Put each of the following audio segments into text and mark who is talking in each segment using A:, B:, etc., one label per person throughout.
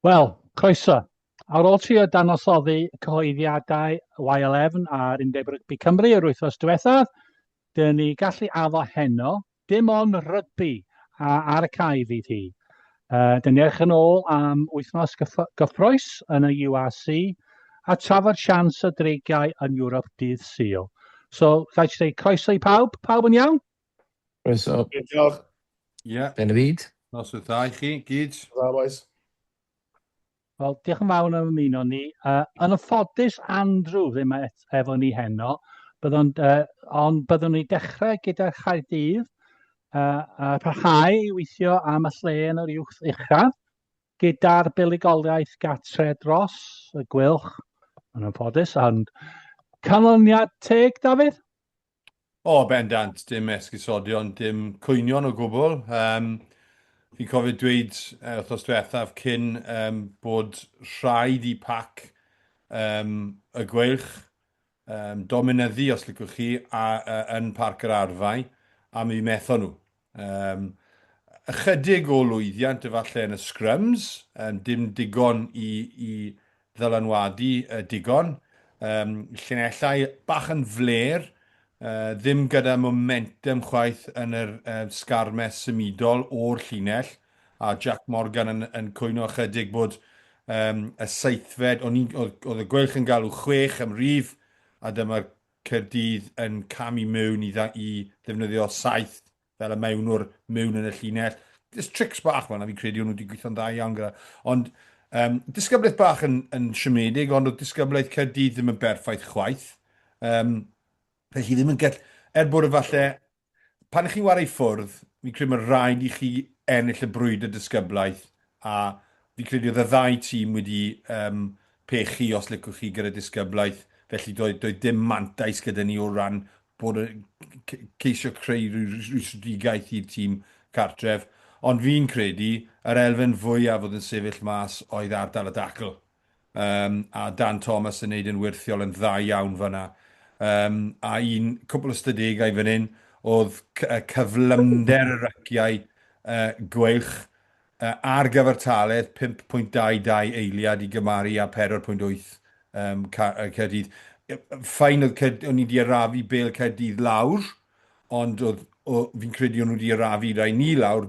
A: Wel, croeso. Ar ôl trio danosoddi cyhoeddiadau Y11 a'r Undeb Rygbi Cymru yr wythnos diwethaf, dyn ni gallu addo heno, dim ond rygbi a ar y cae fydd hi. Uh, dyn ni edrych yn ôl am wythnos gyffroes yn y URC a trafod sians y dreigiau yn Ewrop dydd Sul. So, rhaid i dweud croeso i pawb. Pawb yn iawn?
B: Croeso.
C: Diolch.
D: Ie. Yeah.
B: Ben y byd.
D: Noswaith dda i chi, gyd.
C: Dda, boys.
A: Wel, diolch yn fawr am ymuno ni. Yn anffodus, Andrew ddim et, efo ni heno, byddwn, ond byddwn ni dechrau gyda Chaerdydd uh, a parhau i weithio am y lle yn yr uwch uchaf gyda'r buddugoliaeth gatre dros y Gweilch, yn anffodus, ond canlyniad teg, Dafydd?
D: O, bendant, dim esgusodion, dim cwynion o gwbl. Um, fi'n cofio dweud wythnos diwethaf cyn um, bod rhaid i pac um, y Gweilch um, dominyddu, os licwch chi, a, uh, yn Parc yr Arfau, a mi methon nhw. Um, ychydig o lwyddiant efallai yn y scrums, um, dim digon i, i ddylanwadu uh, digon. Um, llinellau bach yn fler, uh, ddim gyda momentum chwaith yn yr uh, sgarmes symudol o'r llinell, a Jack Morgan yn, yn cwyno ychydig bod um, y seithfed, oedd, oedd y Gweilch yn galw 6 am rif, a dyma'r Caerdydd yn camu mewn i, i ddefnyddio 7 fel y mewnwr mewn yn y llinell. There's tricks bach fel yna, fi'n credu o'n nhw wedi gweithio'n dda iawn gyda. Ond um, disgyblaeth bach yn, yn siomedig, ond oedd disgyblaeth Caerdydd ddim yn berffaith chwaith. Um, felly ddim yn gall... Er bod efallai pan ych chi'n whare i ffwrdd, fi'n credu mae rhaid i chi ennill y brwydr disgyblaeth, a fi'n credu oedd y ddau tîm wedi um, pechu, os licwch chi, gyda disgyblaeth, felly doedd, doedd dim mantais gyda ni o ran bod yn ceisio creu rhyw rwystredigaeth i'r tîm cartref. Ond fi'n credu yr elfen fwyaf oedd yn sefyll mas oedd ardal y dacl. Um, a Dan Thomas yn neud yn wyrthiol yn dda iawn fanna. Um, a un cwpl o stadegau fan hyn oedd cyflymder y ryciau Gweilch ar gyfartaledd 5.22 eiliad i gymaru â 4.8 um, Caerdydd. Fine oedd Caerdydd, o'n i wedi arafu bel Caerdydd lawr, ond oedd, o, fi'n credu o'n nhw wedi arafu rai ni lawr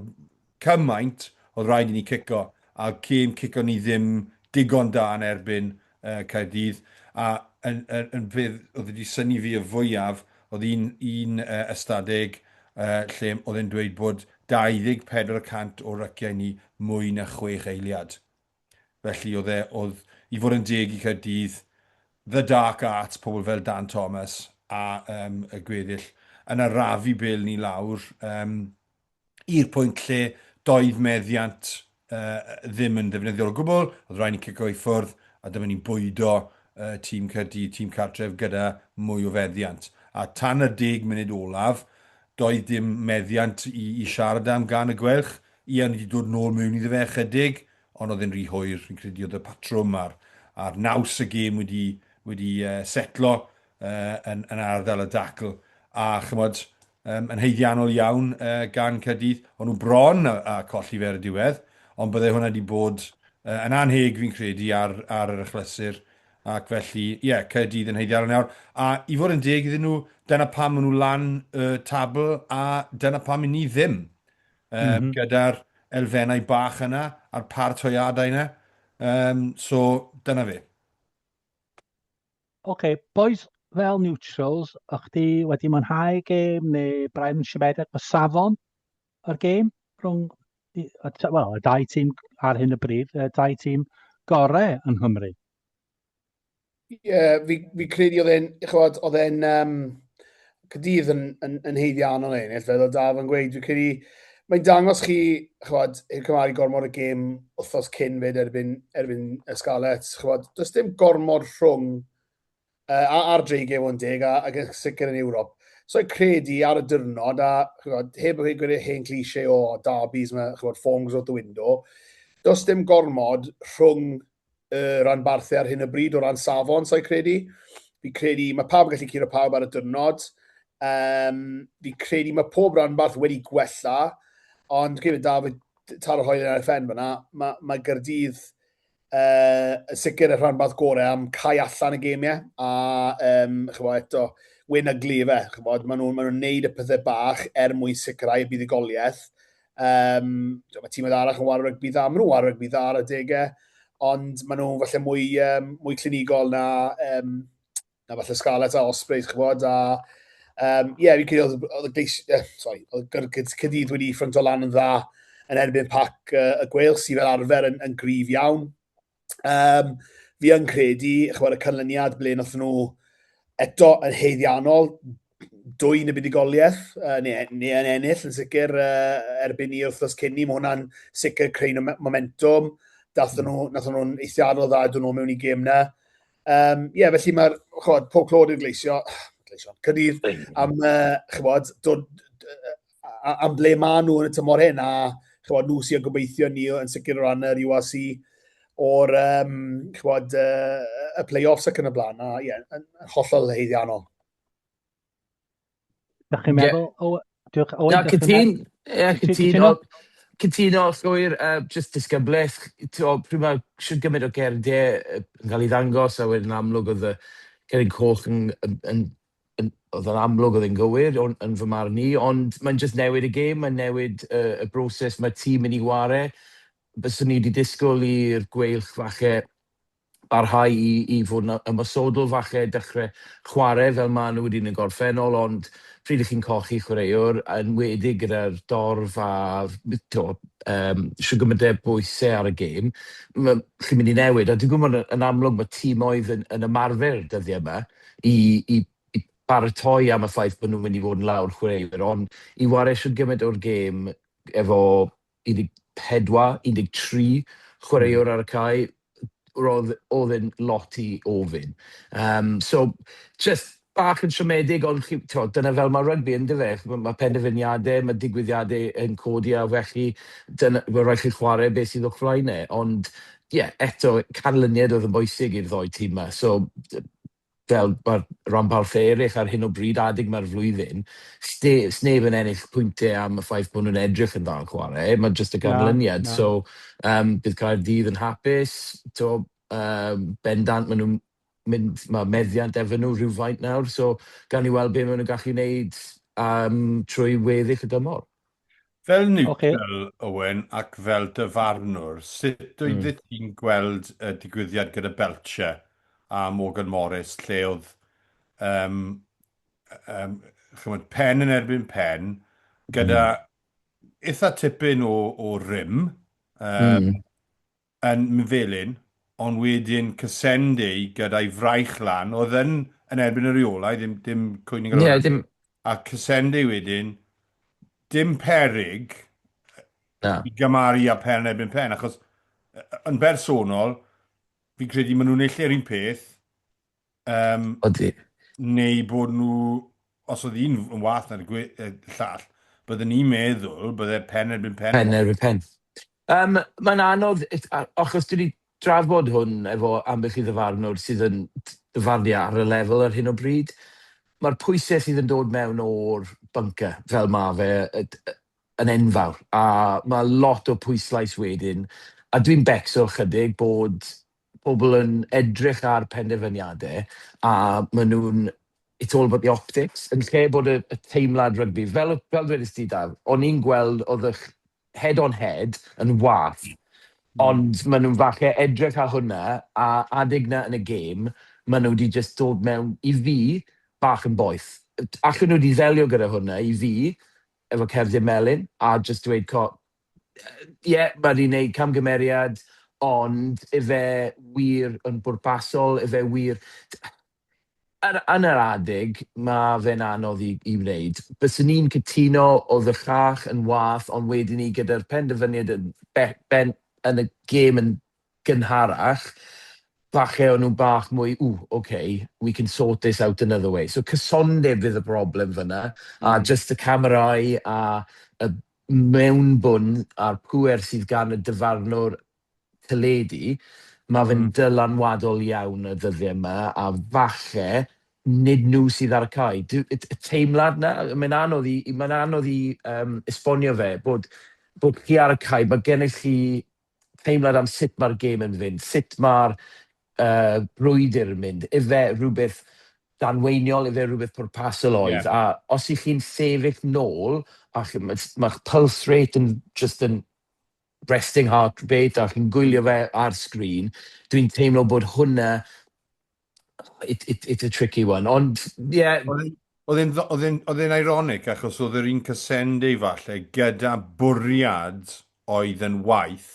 D: cymaint, oedd rhaid i ni cico, a gêm cico ni ddim digon da yn erbyn uh, Caerdydd, a yn, yn, yn peth oedd wedi synnu fi y fwyaf, oedd un, un uh, ystadeg uh, lle oedd e'n dweud bod 24% o ryciau ni mwy na chwech eiliad. Felly oedd e, oedd, i fod yn deg i Caerdydd, the dark arts, pobl fel Dan Thomas a um, y gweddill, yn arafu bêl ni lawr, um, i'r pwynt lle doedd meddiant uh, ddim yn ddefnyddiol o gwbl, oedd rhaid ni cico i ffwrdd, a dyma ni'n bwydo uh, tîm Caerdydd, tîm cartref gyda mwy o feddiant. A tan y 10 munud olaf, doedd dim meddiant i, i siarad am gan y Gweilch. Ie, ni wedi dod nôl mewn iddo fe ychydig, ond oedd e'n rhy hwyr. Fi'n credu oedd y patrwm a'r, a'r naws y gêm wedi, wedi uh, setlo uh, yn, yn ardal y dacl. A chymod, um, yn haeddiannol iawn uh, gan Caerdydd. O'n nhw bron a, a colli fe ar y diwedd, ond byddai hwnna wedi bod uh, yn anheg fi'n credu ar, ar yr achlysur. Ac felly, ie, yeah, Caerdydd yn haeddiannol nawr. A i fod yn deg iddyn nhw, dyna pam maen nhw lan y tabl a dyna pam i ni ddim. Um, mm -hmm. Gyda'r elfennau bach yna a'r paratoiadau yna. Um, so, dyna fe.
A: Oce, okay, boys, fel neutrals, o'ch chdi wedi mwynhau gêm neu braidd yn siomedig o safon yr gêm rhwng wel, y dau tîm ar hyn o bryd, y dau tîm gorau yng Nghymru?
C: Ie, yeah, fi, fi credu oedd e'n, ch'mod, oedd e'n, um, Caerdydd yn, yn, yn haeddiannol ennill, fel oedd Daf yn gweud, fi credu, mae'n dangos chi, ch'mod, i'r cymharu gormod y gêm wythnos cyn fyd erbyn, erbyn y Scarlets, ch'mod, does dim gormod rhwng uh, a'r dreigiau fod yn deg, a, ac yn sicr yn Ewrop. So i credu ar y diwrnod, a ch'mod, heb y gweud hen cliché o derbies, mae, ch'mod, form goes out the window, does dim gormod rhwng y ranbarthau ar hyn o bryd o ran safon, so'i credu. Fi credu mae pawb yn gallu curo pawb ar y diwrnod. Um, fi credu mae pob ranbarth wedi gwella, ond gyda David taro hoelen ar y ffen fyna, mae, mae Gaerdydd... yn sicr y rhanbarth gorau am cael allan y gemiau, a um, chybod, eto, wyn yglu fe, chybod, maen nhw'n ma nhw neud y pethau bach er mwyn sicrhau y buddugoliaeth. Um, mae tîm arall yn wario rygbi dda, maen nhw'n wario rygbi dda ar adegau, ond maen nhw'n falle mwy, um, mwy clinigol na, um, na falle Scarlets a Ospreys, chybod, a um, yeah, fi'n credu oedd, oedd y gleis, eh, sorry, oedd Caerdydd wedi ffrynto lan yn dda yn erbyn pac uh, y Gweilch, sydd fel arfer yn, yn gryf iawn. Um, fi yn credu, chybod, y canlyniad ble nath nhw eto yn heiddiannol, dwy'n y buddugoliaeth, uh, neu, neu yn ennill yn sicr uh, erbyn ni wythnos cyn ni, mae hwnna'n sicr creu momentum. Dathon nhw, nathon nhw'n eithriadol dda dod nhw mewn i gêm na. Um, yeah, felly mae'r, chod, pob clod i'r gleisio, gleisio, Caerdydd am, uh, chybod, dod, am ble maen nhw yn y tymor hyn, a chybod, nhw sy'n gobeithio ni yn sicr o ran yr URC o'r um, chybod, uh, y play-offs ac yn y blaen, a ie, yeah, yn hollol haeddiannol.
A: Dach chi'n meddwl? Yeah. O, diolch. Owen,
B: Na, cytun. Ie, cytuno. Cytuno llwyr, uh, just disgyblaeth. Pryd mae siwr gymaint o gerdiau yn cael ei ddangos, a wedyn amlwg oedd y cerdyn coch yn, yn, yn, yn, oedd yn amlwg oedd yn gywir on, yn fy marn i, ond mae'n just newid y gêm, mae'n newid uh, y broses mae tîm yn ei ware. Byswn ni wedi disgwyl i'r Gweilch falle barhau i i fod yn ymosodol falle, dechrau chwarae fel maen nhw wedi yn y gorffennol, ond pryd ych chi'n colli chwaraewr, yn enwedig gyda'r dorf a t'o' yym shwd gymaint o bwysau ar y gêm, ma' chi'n mynd i newid. A dwi'n gwybod yn amlwg mae timoedd yn yn ymarfer dyddiau yma i i i baratoi am y ffaith bod nhw'n mynd i fod yn lawr chwaraewyr, ond i ware shwd gymaint o'r gêm efo 14, 13 chwaraewr ar y cae, roedd, oedd e'n lot i ofyn. Um, so, just bach yn siomedig, ond chi, t'mod, dyna fel mae rygbi yn dyfe. Mae ma penderfyniadau, mae digwyddiadau yn codi a felly dyna, mae rhaid chi chwarae beth sydd o'ch flaen e. Ond ie, yeah, eto, canlyniad oedd yn bwysig i'r ddoi tîm yma. So, fel mae'r ranbarthau eraill ar hyn o bryd, adeg mae'r flwyddyn, sneb yn ennill pwyntiau am y ffaith bod nhw'n edrych yn dda yn chwarae, mae jyst y ganlyniad. Na, na. So, um, bydd Caerdydd yn hapus, to, um, bendant maen nhw'n mynd, mae meddiant efo nhw rhywfaint nawr, so gawn ni weld be maen nhw'n gallu wneud um, trwy weddill y dymor.
D: Fel neutral, okay. Owen, ac fel dyfarnwr, sut oeddet ti'n gweld y digwyddiad gyda Belcher a Morgan Morris, lle oedd um, um, chymod, pen yn erbyn pen, gyda mm. eitha tipyn o, o rym, um, mm. yn Mfelin, ond wedyn Casendi gyda'i fraich lan, oedd yn yn erbyn y rheolau, ddim, dim cwyno gyda
B: yeah, dim...
D: A Casendi wedyn, dim perig Na. i gymaru â pen yn erbyn pen, achos yn bersonol, fi'n credu maen nhw'n naill ai'r un peth, Um,
B: Odi.
D: Neu bod nhw, os oedd un yn wath na'r llall, byddwn ni'n meddwl bydde pen erbyn pen.
B: Pen erbyn pen. Um, Mae'n anodd, achos dwi wedi drafod hwn efo ambell i ddyfarnwr sydd yn dyfarnu ar y lefel ar hyn o bryd. Mae'r pwysau sydd yn dod mewn o'r bunker, fel ma fe, yn enfawr, a mae lot o pwyslais wedyn, a dwi'n becso chydig bod pobl yn edrych ar penderfyniadau a maen nhw'n it's all about the optics, yn lle bod y, y teimlad rygbi, fel, fel dwedais ti Daf, o'n i'n gweld oedd y head on head yn wath, ond maen nhw'n falle edrych ar hwnna, a adeg na yn y gêm, maen nhw wedi just dod mewn, i fi, bach yn boeth. Allan nhw wedi ddelio gyda hwnna, i fi, efo cerdyn melyn, a just dweud, co, ie, yeah, mae wedi gwneud camgymeriad, ond ife wir yn bwrpasol, ife wir... Yn, yn yr adeg, mae fe'n anodd i, i wneud. Byswn ni'n cytuno oedd y llall yn wath, ond wedyn ni gyda'r penderfyniad yn, ben, yn y gêm yn gynharach, falle o'n nhw bach mwy, ooh, okay, we can sort this out another way. So cysondeb fydd y broblem fyna, a just y camerau a y mewnbwn a'r pŵer sydd gan y dyfarnwr teledu, mae fe'n dylanwadol iawn y dyddiau yma, a falle nid nhw sydd ar y cae. Y teimlad 'na, mae'n anodd i, mae'n anodd i um, esbonio fe, bod, bod chi ar y cae, mae gennych chi teimlad am sut mae'r gêm yn fynd, sut mae'r uh, brwydr yn mynd. Ife rhywbeth danweiniol, ife rhywbeth pwrpasol oedd. Yeah. A os ych chi'n sefyll nôl, a mae'ch pulse rate yn just yn resting heart rate a chi'n gwylio fe ar sgrin, dwi'n teimlo bod hwnna, it's a tricky one. Ond, ie... Yeah.
D: Oedd e'n ironic achos oedd yr un Cassende falle gyda bwriad oedd yn waeth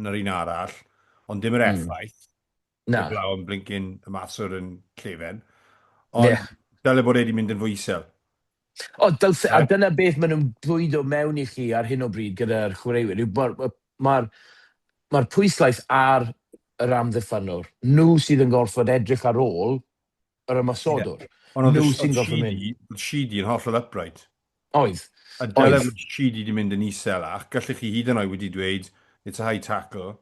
D: na'r un arall, ond dim yr effaith. Na. Heblaw am blincin y maswr yn llefen. Ond yeah. dyle bod e wedi mynd yn fwy isel.
B: O, dylse, a dyna beth maen nhw'n bwydo mewn i chi ar hyn o bryd gyda'r chwaraewyr. Mae'r ma, ma, ma pwyslais ar yr amddiffynnwr. Nhw sydd yn gorfod edrych ar ôl yr ymosodwr. Yeah.
D: Ond oedd nhw sy'n gorfod mynd. Oedd Sheedy yn hollol upright.
B: Oedd.
D: A dyle fod Sheedy wedi mynd yn iselach. Gallech chi hyd yn oed wedi dweud, it's a high tackle.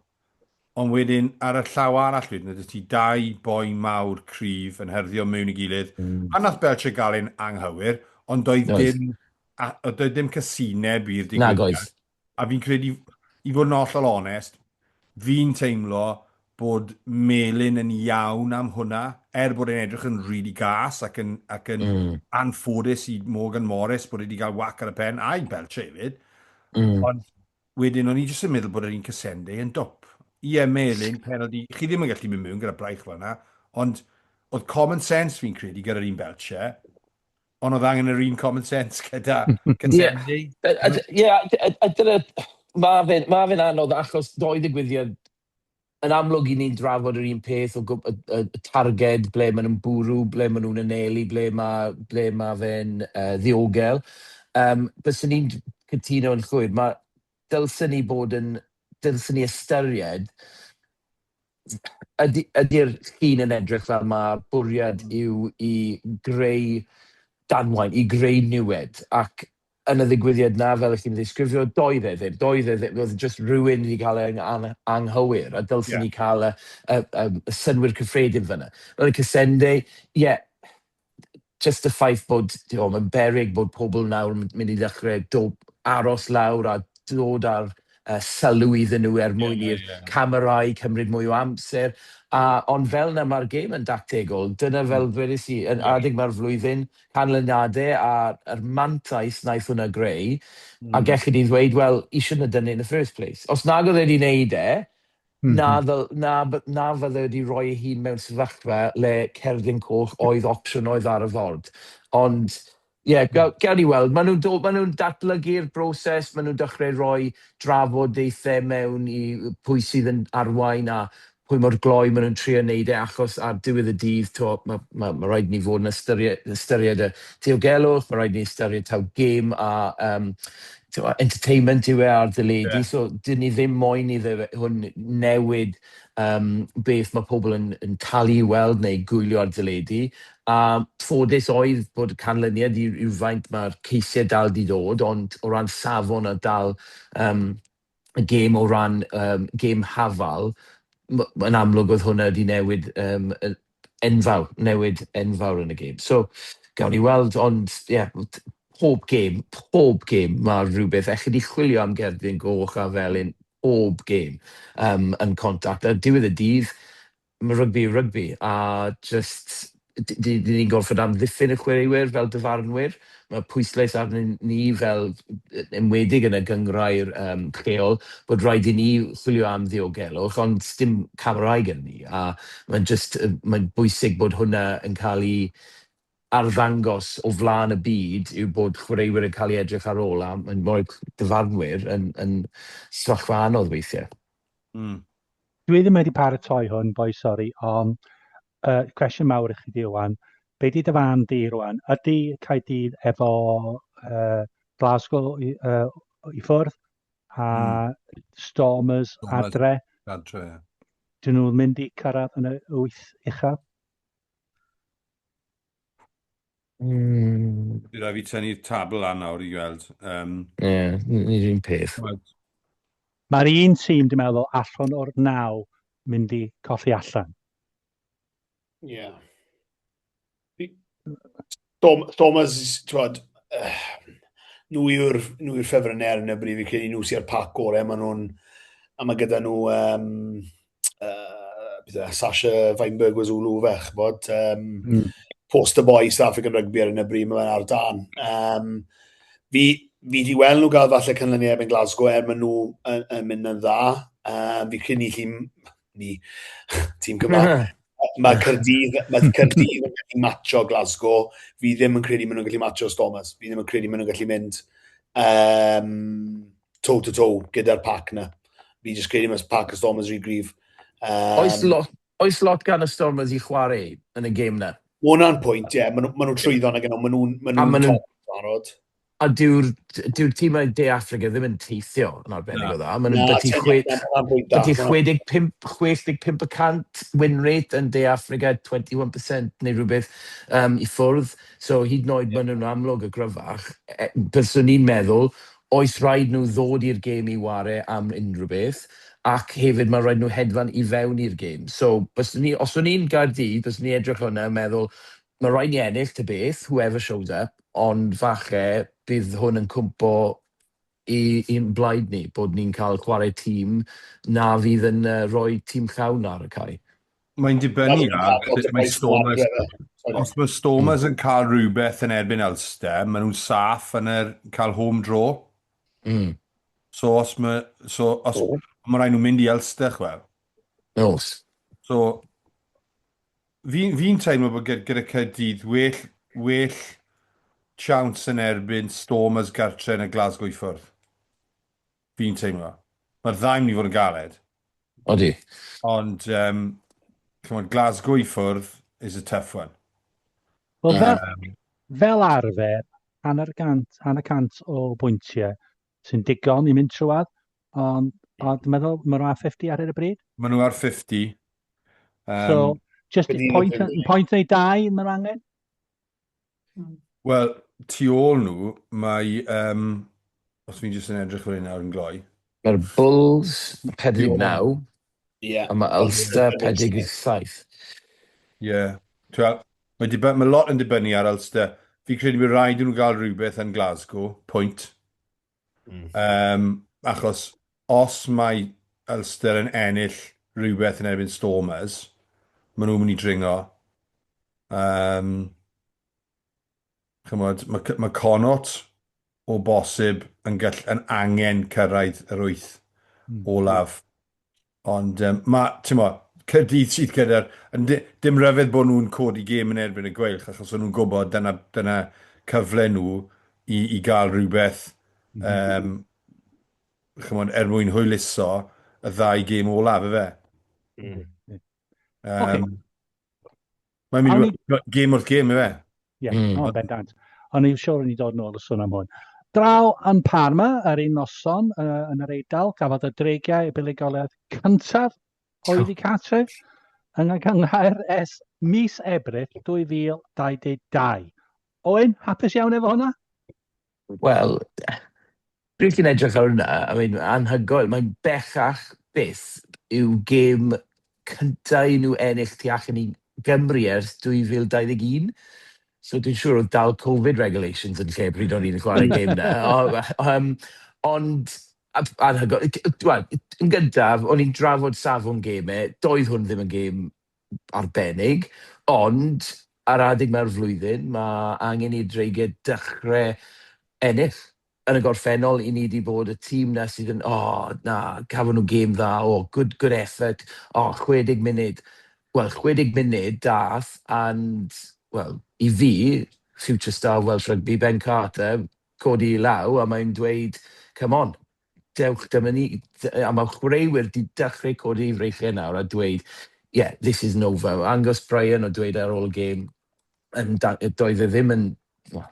D: Ond wedyn, ar y llaw arall wedyn, oedd ti dau boi mawr cryf yn hyrddio mewn i gilydd. A nath Belcher gael e'n anghywir, ond doedd dim, a, doedd dim casineb i'r
B: digwyddiad. Nag oedd.
D: A fi'n credu, i fod yn hollol onest, fi'n teimlo bod Melin yn iawn am hwnna, er bod e'n edrych yn rili gas ac yn, ac yn mm. anffodus i Morgan Morris bod e wedi cael whack ar y pen, a i Belcher hefyd. Ond Wedyn o'n i jyst yn meddwl bod yr un Cassende yn dwp. Ie, melyn, penalty, chi ddim yn gallu mynd mewn gyda braich fel yna, ond oedd common sense fi'n credu gyda'r un Belcher, ond oedd angen yr un common sense gyda Cassende.
B: Ie, a dyna, mae fe'n ma fe anodd achos doi ddigwyddiad yn amlwg i ni'n drafod yr un peth o gwb- y, y, y targed, ble maen nhw'n bwrw, ble maen nhw'n anelu, ble mae, ble ma fe'n ddiogel. Byswn ni'n cytuno yn llwyr, mae dylsen ni bod yn, dylsen ni ystyried ydy, ydy'r llun yn edrych fel mae bwriad yw i greu danwain, i greu niwed, ac yn y ddigwyddiad 'na, fel ych chi'n ddisgrifio, doedd e ddim. Doedd e ddim. Oedd just rhywun wedi cael ei anghywir, a dylsen ni cael y, y, y, y synnwyr cyffredin fyna. Yn y Cassende, ie, yeah, just y ffaith bod, mae'n beryg bod pobl nawr yn mynd i ddechrau do, aros lawr a dod ar sylw iddyn nhw er mwyn i'r camerâu cymryd mwy o amser. A, ond fel yna mae'r gêm yn dactegol. Dyna fel dwedais i, yn adeg mae'r flwyddyn, canlyniadau a'r mantais wnaeth hwnna greu, a gelli di ddweud, well, he shouldn't have done it in the first place. Os nag oedd e wedi wneud e, na, ddil, na, na fydde wedi rhoi ei hun mewn sefyllfa le cerdyn coch oedd opsiwn oedd ar y ford. Ond, ie, yeah, gawn ni weld. Maen nhw'n ma nhw datblygu'r broses, maen nhw'n dechrau rhoi drafodaethau mewn i pwy sydd yn arwain a pwy mor gloi maen nhw'n trio wneud e, achos ar diwedd y dydd, to, mae ma, ma rhaid ni fod yn ystyried, ystyried y diogelwch, mae rhaid ni ystyried taw gêm a to, entertainment yw e ar deledu, so dyn ni ddim moyn iddo hwn newid beth mae pobl yn, yn talu i weld neu gwylio ar deledu. A ffodus oedd bod y canlyniad i rywfaint mae'r ceisiau dal di dod, ond o ran safon a dal y gêm o ran gêm hafal, yn amlwg oedd hwnna wedi newid enfawr, newid enfawr yn y gêm. So, gawn ni weld, ond ie, yeah, pob gêm, pob gêm, mae rhywbeth, ellid i chwilio am gerdyn goch a felyn, pob gêm yn contact. Ar diwedd y dydd, mae rygbi yw rygbi, a just, dyn ni'n gorfod amddiffyn y chwaraewyr fel dyfarnwyr. Mae pwyslais arnyn ni fel, enwedig yn y gynghrair lleol, bod rhaid i ni chwilio am ddiogelwch, ond dim camerâu gyda ni, a mae'n just, mae'n bwysig bod hwnna yn cael ei arddangos o flaen y byd yw bod chwaraewyr yn cael ei edrych ar ôl, a mae'n rhoi dyfarnwyr yn sefyllfa anodd weithiau.
A: Dwi ddim wedi paratoi hwn, boi, sori, ond cwestiwn mawr i chi di rwan. Be di dy farn di rwan? Ydy Caerdydd efo Glasgow i ffwrdd a Stormers adre?
D: Adre, ie.
A: Dyn nhw'n mynd i cyrraedd yn y wyth uchaf?
D: Bydd rhaid fi tynnu'r tabl lan nawr i weld.
B: Ie, yeah, ni'r un peth.
A: Mae'r un tîm, dwi'n meddwl, allan o'r naw mynd i colli allan.
C: Ie. Yeah. Thomas, ti'n nhw yw'r nhw yw'r ffefrynnau ar hyn o bryd, fi'n credu nhw sy'n pac gorau, maen nhw'n A mae gyda nhw, um, beth e, Sasha Feinberg-Wazulu fe, chybod, poster boy South African Rugby ar hyn o bryd, mae fe'n ar dan. Um, fi, fi di weld nhw gael falle canlyniad erbyn Glasgow er maen nhw yn, yn mynd yn dda. Um, fi credu ni lli, ni, tîm Cymraeg. Mae Caerdydd, mae Caerdydd yn gallu matcho Glasgow. Fi ddim yn credu maen nhw'n gallu matcho Stormers. Fi ddim yn credu maen nhw'n gallu mynd um, toe to toe gyda'r pac na. Fi jyst credu mae pac y Stormers rhy gryf.
B: Um, oes, lot, oes lot gan y Stormers i chwarae yn y gêm na?
C: Mae hwnna'n pwynt, ie. Yeah. Maen nhw, ma nhw trwyddo na gyda nhw. Maen nhw'n ma nhw top barod.
B: A dyw'r dyw tîmau De Affrica ddim yn teithio yn arbennig o dda. Maen nhw'n byti 65, 65% win rate yn De Affrica, 21% neu rhywbeth um, i ffwrdd. So hyd yn oed maen nhw'n amlwg y gryfach. E, byswn i'n meddwl, oes rhaid nhw ddod i'r gêm i ware am unrhyw beth, ac hefyd mae rhaid nhw hedfan i fewn i'r gêm. So, byswn ni, os o'n i'n Gaerdydd, byswn ni edrych hwnna yn meddwl, mae rhaid ni ennill ta beth, whoever shows up, ond falle bydd hwn yn cwmpo i'n blaid ni, bod ni'n cael chwarae tîm na fydd yn rhoi tîm llawn ar y cae.
D: Mae'n dibynnu ar sut mae Stormers... Os mae Stormers yn cael rhywbeth yn erbyn Ulster, maen nhw'n saff yn yr cael home draw. So os mae... So os... Oh. Mae rhaid nhw mynd i Ulster, chwel.
B: Nos.
D: So, fi'n fi teimlo bod gyda, gyda Caerdydd well, well chance yn erbyn Stormers gartre yn y Glasgow i ffwrdd. Fi'n teimlo. Mae'r ddau mynd i fod yn galed.
B: Odi.
D: Ond, um, chymod, Glasgow i ffwrdd is a tough one.
A: Wel, fel, fel arfer, hanner gant, hanner cant o bwyntiau sy'n digon i mynd trwad, ond ond dwi'n meddwl, maen nhw ar 50 ar hyn o bryd.
D: Maen nhw ar 50.
A: Um, so, just point, point neu dau maen nhw angen?
D: Wel, tu ôl nhw, mae... Um, os fi'n jyst yn edrych fel hyn nawr yn gloi.
B: Mae'r Bulls 49, yeah. a mae Ulster 47.
D: Ie. Yeah. Wel, mae, mae lot yn dibynnu ar Ulster. Fi credu bod rhaid i nhw gael rhywbeth yn Glasgow, pwynt. Um, achos os mae Ulster yn ennill rhywbeth yn erbyn Stormers, maen nhw'n mynd i dringo. Um, chymod, mae, mae Connacht o bosib yn, gall, yn angen cyrraedd yr wyth olaf. Ond um, mae, ti'n mo, Caerdydd sydd gyda'r... Dim rhyfedd bod nhw'n codi gêm yn erbyn y Gweilch, achos o'n nhw'n gwybod dyna, dyna cyfle nhw i, i gael rhywbeth um, chymod, er mwyn hwyluso y ddau gêm olaf, efe. Um, okay. Mae'n mynd i fod gêm wrth gêm, efe?
A: Ie, yeah, mm. oh, bendant. O'n i'n siŵr o'n i dod nôl y sôn am hwn. Draw yn Parma, yr un noson uh, yn yr Eidal, gafodd y Dreigiau y buddugoliaeth cyntaf oedd i cartref yng Nghynghrair ers mis Ebrill 2022. Owen, hapus iawn efo hwnna?
B: Wel, pryd chi'n edrych ar hwnna, I mean, anhygoel, mae'n bellach byth yw gêm cyntaf i nhw ennill tu allan i Gymru ers 2021. So dwi'n siŵr oedd dal Covid regulations yn lle pryd o'n i'n chwarae gêm na. O, um, ond anhygoel. Wel, yn gyntaf, o'n i'n drafod safon gemau, doedd hwn ddim yn gêm arbennig, ond ar adeg mae'r flwyddyn, mae angen i'r Dreigiau dechrau ennill. Yn y gorffennol, i ni wedi bod y tîm na sydd yn, oh, na, cafon nhw gêm dda, oh, good, good effort, oh, 60 munud. Wel, 60 munud dath, and, well, i fi, future star Welsh Rugby, Ben Carter, codi i law, a mae'n dweud, come on, dewch dyma ni. A mae chwaraewyr wedi dechrau codi i freichiau nawr a dweud, yeah, this is over. Angus Bryan o dweud ar ôl y gêm, yn, doedd e ddim yn, well,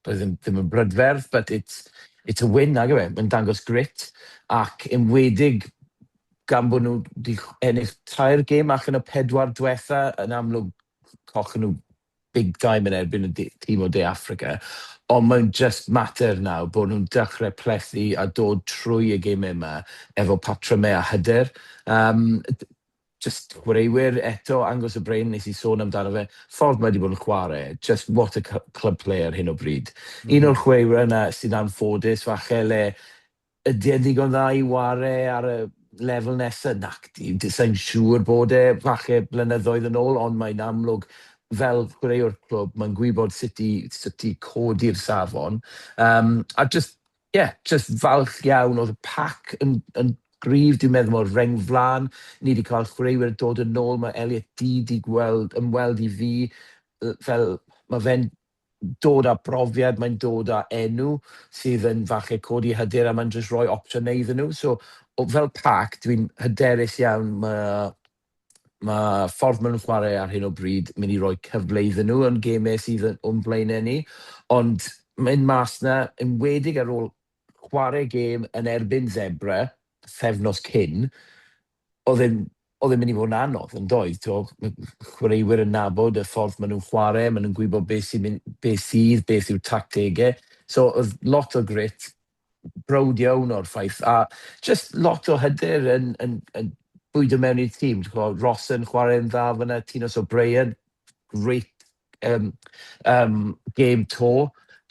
B: doedd e ddim yn brydferth, but it's a win, nag yw e? Mae'n dangos grit, ac enwedig gan bod nhw wedi ennill tair gêm allan o pedwar diwetha, yn amlwg cochon nhw big time yn erbyn y tîm o De Affrica. Ond mae'n just mater nawr bod nhw'n dechrau plethu a dod trwy y gemau yma efo patrymau a hyder. Just chwaraewyr eto, Angus O'Brien, nes i sôn amdano fe, ffordd mae wedi bod yn chwarae, just what a club player ar hyn o bryd. Un o'r chwaraewyr yna sy'n anffodus, falle le ydy e'n ddigon dda i ware ar y lefel nesaf? Nac di, sa i'n siŵr bod e, falle blynyddoedd yn ôl, ond mae'n amlwg fel chwaraewr clwb, mae'n gwybod sut i codi'r safon. A just, yeah, just falch iawn oedd y pac yn gryf, dwi'n meddwl, o'r reng flaen. Ni wedi cael chwaraewyr dod yn ôl, mae Elliot Dee wedi gweld, ymweld i fi, fel mae fe'n dod â brofiad, mae'n dod â enw sydd yn falle codi hyder a mae'n jyst rhoi opsiynau iddyn nhw. So, fel pac, dwi'n hyderus iawn mae ffordd maen nhw'n chwarae ar hyn o bryd mynd i roi cyfle iddyn nhw yn gemau sydd o'n blaenau ni. Ond mynd mas na, enwedig ar ôl chwarae gêm yn erbyn Zebre, pythefnos cyn, oedd e'n mynd i fod yn anodd, yn doedd? Chwaraewyr yn nabod y ffordd maen nhw'n chwarae, maen nhw'n gwybod beth sydd, beth yw'r tactegau. So, oedd lot o grit, browd iawn o'r ffaith, a just lot o hyder yn bwydo mewn i'r tîm. Ross yn chwarae'n dda fyna, Tinos O'Brien, great game to.